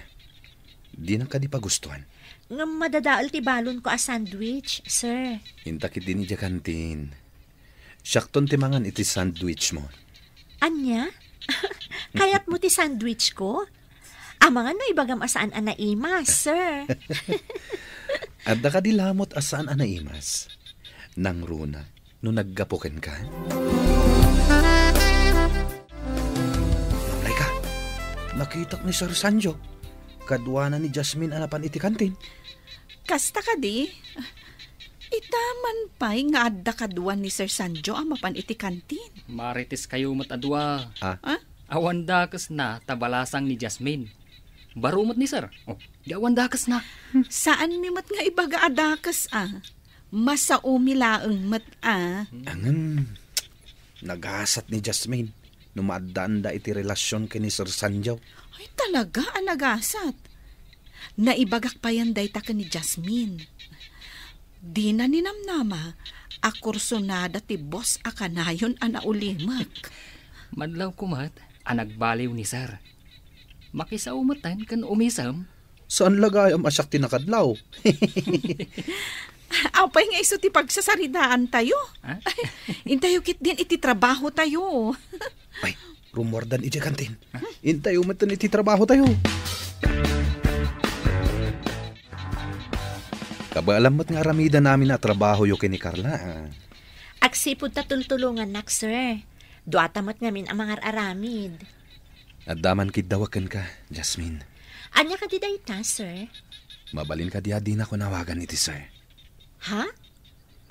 Dinak kadi pagustuan. Ngem madadael ti balonko a sandwich, sir. Inta ketdin idiay kantin. Siakton ti mangan iti sandwich mo. Ania? Kayatmo ti sandwich ko? Amangan no ibagam a saan a naimas, sir. Adda kadi lamot a saan a naimas? Nangruna no naggapu kenka? Lablay ka. Nakitak ni Sir Sanjo. Kaduana ni Jasmine a napan iti kantin. Kasta kadi? Ita man pay nga adda kaduan ni Sir Sanjo a mapan iti kantin. Marites kayo met a dua. Ah? Ah? Awan dakesna ta balasang ni Jasmine. Baro met ni Sir. Oh, di awan dakesna. Saan mi met nga ibaga a dakes, ah. Masaomi laeng met, ah. Angem, nagasat ni Jasmine no maaddaanda iti relasyon ken ni Sir Sanjo. Ay, talaga a nagasat. Naibagak payen dayta ken ni Jasmine. Dina ninamnama a kursunada ti boss a kanayon a naulimek. Madlaw kumat a nagbaliw ni Sir. Makisao metten ken umisem. Saan la gayam a siak ti nakadlaw? Apay nga isu ti pagsasaritaan tayo? Ha? Intayo ketdin iti trabaho tayo. Ay, rumuardan idiay kantin. Intayo metten iti trabaho tayo. Kabaelam met nga aramidannami a trabahoyo ken ni Carla, ah. Agsipud ta tultulongannak, sir. Duata met ngamin a mangar-aramid. Adda man kiddawak kenka, Jasmine. Ania kadi dayta, sir? Mabalin kadi a dinako awagan iti sir? Ha?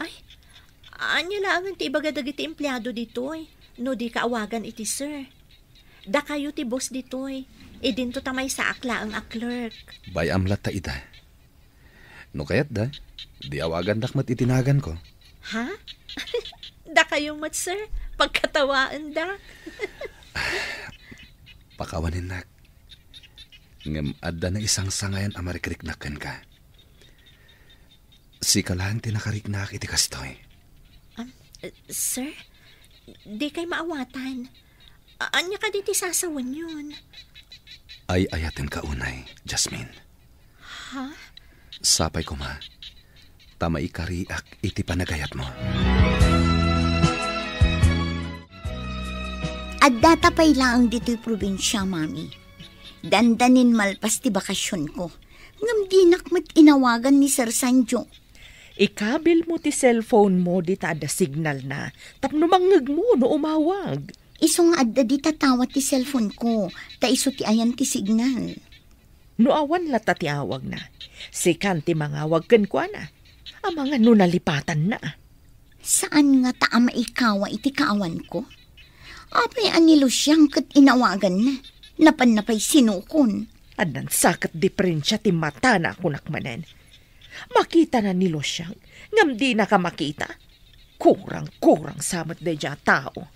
Ay, ania laengen ti ibaga dagiti empleado ditoy no dika awagan iti sir? Dakayo ti boss ditoy. Idinto ta maysaak laeng a clerk. Bay-am latta ida. No kayatda, di awagandak met iti naganko. Ha? Dakayo met, sir. Pagkatawaendak. Pakawanennak. Ngem adda naisangsangayan a marikriknak kenka. Sika laeng ti nakariknak iti kastoy. Um, eh, sir, di kay maawatan. A-, ania kadi ti sasawenyon? Ay-ayatenka unay, Jasmine. Ha? Sapay koma, ta maikariak iti panagayatmo. Addata pay laeng ditoy probinsia, Mami. Dandanin malpas ti bakasionko. Ngem dinak met inawagan ni Sir Sanjo. Ikabilmo ti cellphone mo dita adda signalna tapno mangngegmo no umawag. Isu nga adda dita tawat ti cellphone ko, ta isu ti ayan ti signal. No awan latta ti awagna, sikan ti mangawag kenkuana. Amangan no nalipatanna. Saan ngata a maikawa iti kaawanko? Apay a ni Lucian ket inawaganna? Napanna pay sinukon. Addan sa ket diferensia ti matana a kunak manen. Makitana ni Lucian, ngem dinaka makita. Kurang-kurang sa met daydiay a tao.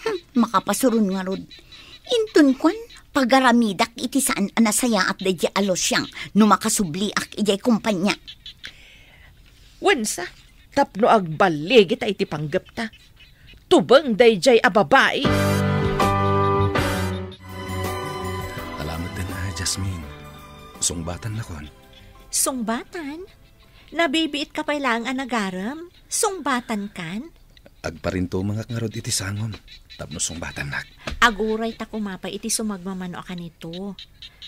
Hmm, makapasuron ngarud. Inton kuan, pagaramidak iti saan a nasayaat daydiay a Lucian no makasubliak idiay kompania. Wensa, tapno agballigita iti panggepta. Tubeng daydiay a babai. Alamet den a, Jasmine. Sungbatan nakon. Sungbatan? Nabibiit ka pay laeng a nagarem? Sungbatan kan? Agparintumengak ngarud iti sangom tapno sungbatannak. Aguray ta kuma pay iti sumagmamano a kanito.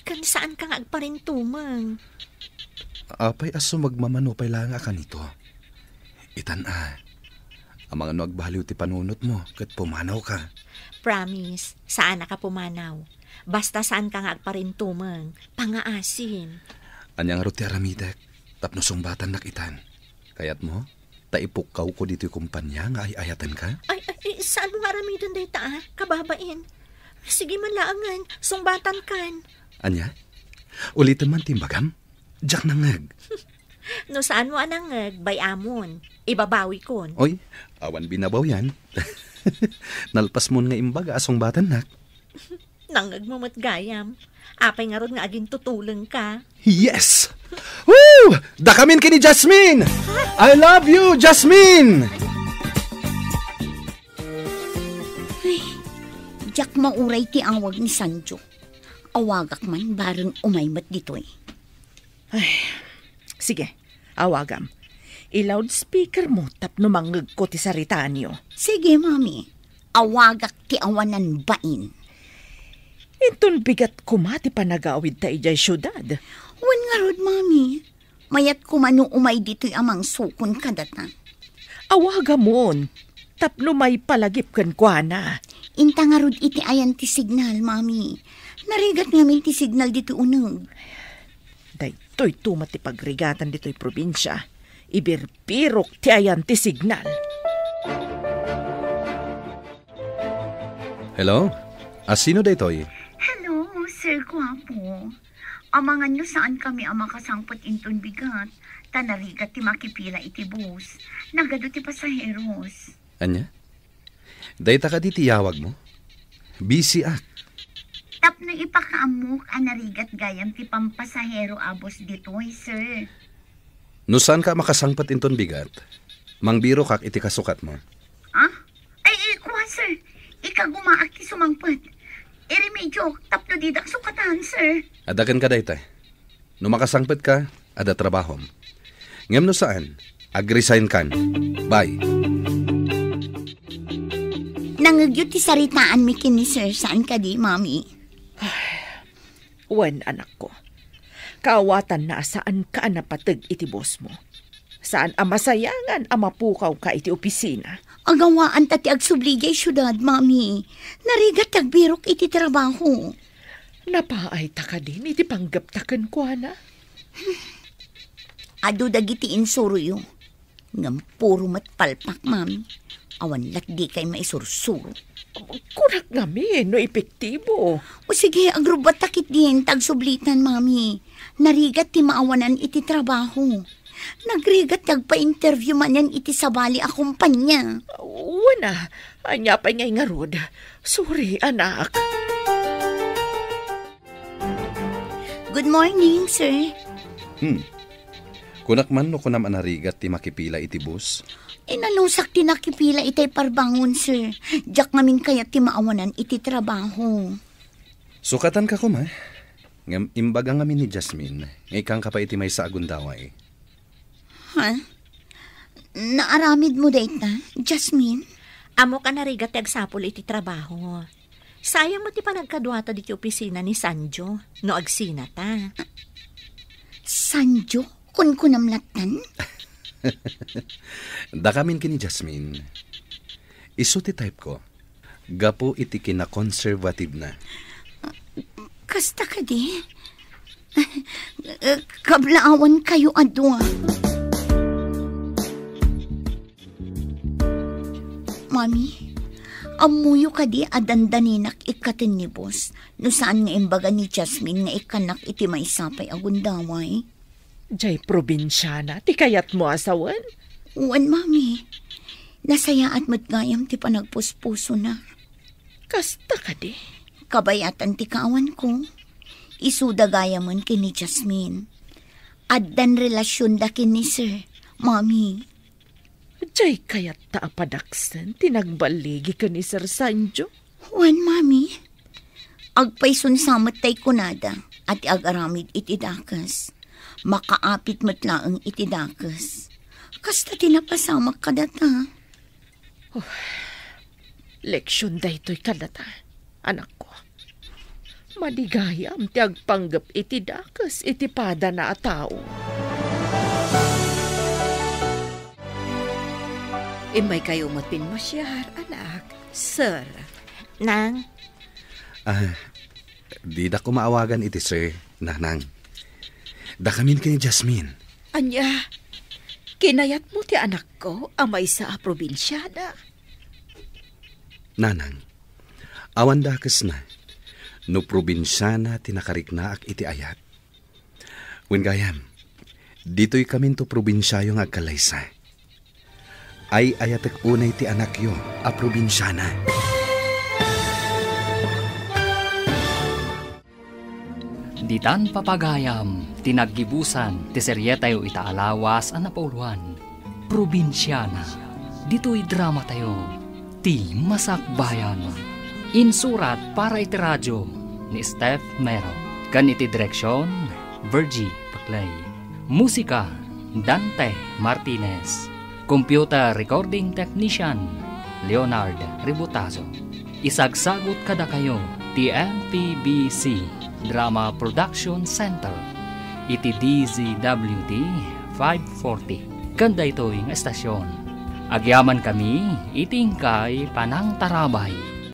Ken saan ka nga agparintumeng? Apay a sumagmamano pay laeng a kanito? Itan a, amangan no agbaliw ti panunotmo ket pumanawka. Promise, saan a ka pumanaw. Basta saan ka nga agparintumeng, pangaasim. Ania ngarud ti aramidek tapno sungbatannak itan? Kayatmo? Ta ipukkawko ditoy kompania nga ay-ayatenka? Ay, ay, ay, saan mo nga aramiden dayta, ah? Kababain. Sige man laengen, sungbatankan. Ania? Ulitem man ti imbagam? Diak nangngeg. No saan mo a nangngeg, bay-amon. Ibabawikon. Oy, awan binabawian. Nalpasmon nga imbaga a sungbatannak. Nangngegmo met gayam. Apay ngarud nga agintutulengka? Yes! Woo! Dakamin ken ni Jasmine! I love you, Jasmine! Ay, diak mauray ti awag ni Sanjo. Awagak man bareng umay met ditoy. Ay, sige, awagam. I-loudspeaker mo tapno mangngegko ti saritaanyo. Sige, Mami. Awagak ti awanan bain. Inton bigat koma ti panagawidta idiay siudad. Wen ngarud, Mami. Mayat koma no umay ditoy a mangsukon kadata. Awagamon, tapno maipalagip kenkuana. Inta ngarud iti ayan ti signal, Mami. Narigat ngamin ti signal ditoy uneg. Daytoy tumat ti pagrigatan ditoy probinsia. Ibirbirok ti ayan ti signal. Hello? A, sino daytoy? Hello, Sir Guapo. Amangan no saan kami a makasangpet inton bigat, ta narigat ti makipila iti bus. Nagadu ti pasaheros. Ania? Dayta kadi ti yawag mo? Busy ak. Tapno ipakaammok a narigat gayam ti pampasahero a bus ditoy, sir. No saanka a makasangpet inton bigat, mangbirokak iti kasukatmo. Ah? Ay, ay, kua, sir. Ikagumaak ti sumangpet. Irimediok tapno didak sukatan, sir. Adda kenka dayta. No makasangpetka, adda trabahom. Ngem no saan, agresign kan. Bye. Nangngegyo ti saritaanmi ken ni Sir, saan kadi, Mami? Wen, anakko. Kaawatanna a saanka a napateg iti bosmo. Saan a masayangan a mapukawka iti opisina. Agawaan ta ti agsubli diay siudad, Mami. Narigat ti agbirok iti trabaho. Napaayta kadin iti panggepta kenkuana? Adu dagiti insuroyo. Ngem puro met palpak, Mami. Awan lat dikay maisursuro. Kunak ngamin no epektibo. O sige, agrubbatta ketdin ta agsublitan, Mami. Narigat ti maawanan iti trabaho. Nagrigat ti agpa-interview manen iti sabali a kumpanya. Wen a, ania pay ngay ngarud? Sorry, anak. Good morning, sir. Hmm. Kunak man no kunam a narigat ti makipila iti bus? Inalusak ti nakipila itay parbangon, sir. Diak ngamin kayat ti maawanan iti trabaho. Sukatanka koma. Ngem imbaga ngamin ni Jasmine nga ikkanka pay iti maysa a gundaway. Ha? Naaramidmo dayta, Jasmine? Ammok a narigat ti agsapul iti trabaho. Sayang met ti panagkaduata diti opisina ni Sanjo no agsinata. Sanjo? Kunkunam lattan? Dakamin ken ni Jasmine. Isu ti type ko. Gapu iti kinakonserbatibna. Kasta kadi? Kablaawankayo a dua. Mami, ammoyo kadi a dandaninak ikkaten ni boss no saan nga imbaga ni Jasmine nga ikkannak iti maysa pay a gundaway? Jay probinsiana ti kayatmo a sawen? Wen, Mami. Nasayaat met gayam ti panagpuspusona. Kasta kadi? Kabayatan ti kaawanko. Isuda gayamen ken ni Jasmine. Addan relasionda ken ni Sir, Mami. Jay kayatta a padaksen ti nagballigi ken ni Sir Sanjo? Wen, Mami. Agpaysunsa met tay kunada a ti agaramid iti dakes. Makaapit met laeng iti dakes. Kasta ti napasamak kadata. Oh, leksion daytoy kadata, anakko. Madi gayam ti agpanggep iti dakes iti padana a tao. Immaykayo met pimmasiar, anak. Sir. Nang. Ah, didak ko maawagan iti sir, nanang. Dakamin ken ni Jasmine. Ania, kinayatmo ti anakko a maysa a probinsiana? Nanang, awan dakesna no probinsiana ti nakariknaak iti ayat. Wen gayam, ditoy kaminto probinsiayo nga agkallaysa. Ay-ayatek unay ti anakyo a probinsiana. Ditan papagayam ti naggibusan ti serietayo ita a lawas a napauloan, Probinsiana. Ditoy dramatayo, Ti Masakbayan. Insurat para iti radio ni Steph Mero. Ken iti direksion, Virgie Paclay. Musika, Dante Martinez. Computer recording technician, Leonard Ributazo. Isagsagut kadakayo ti M P B C Drama Production Center iti D Z W T five forty. Ken daytoy nga estasion, agyamankami iti inkay panangtarabay.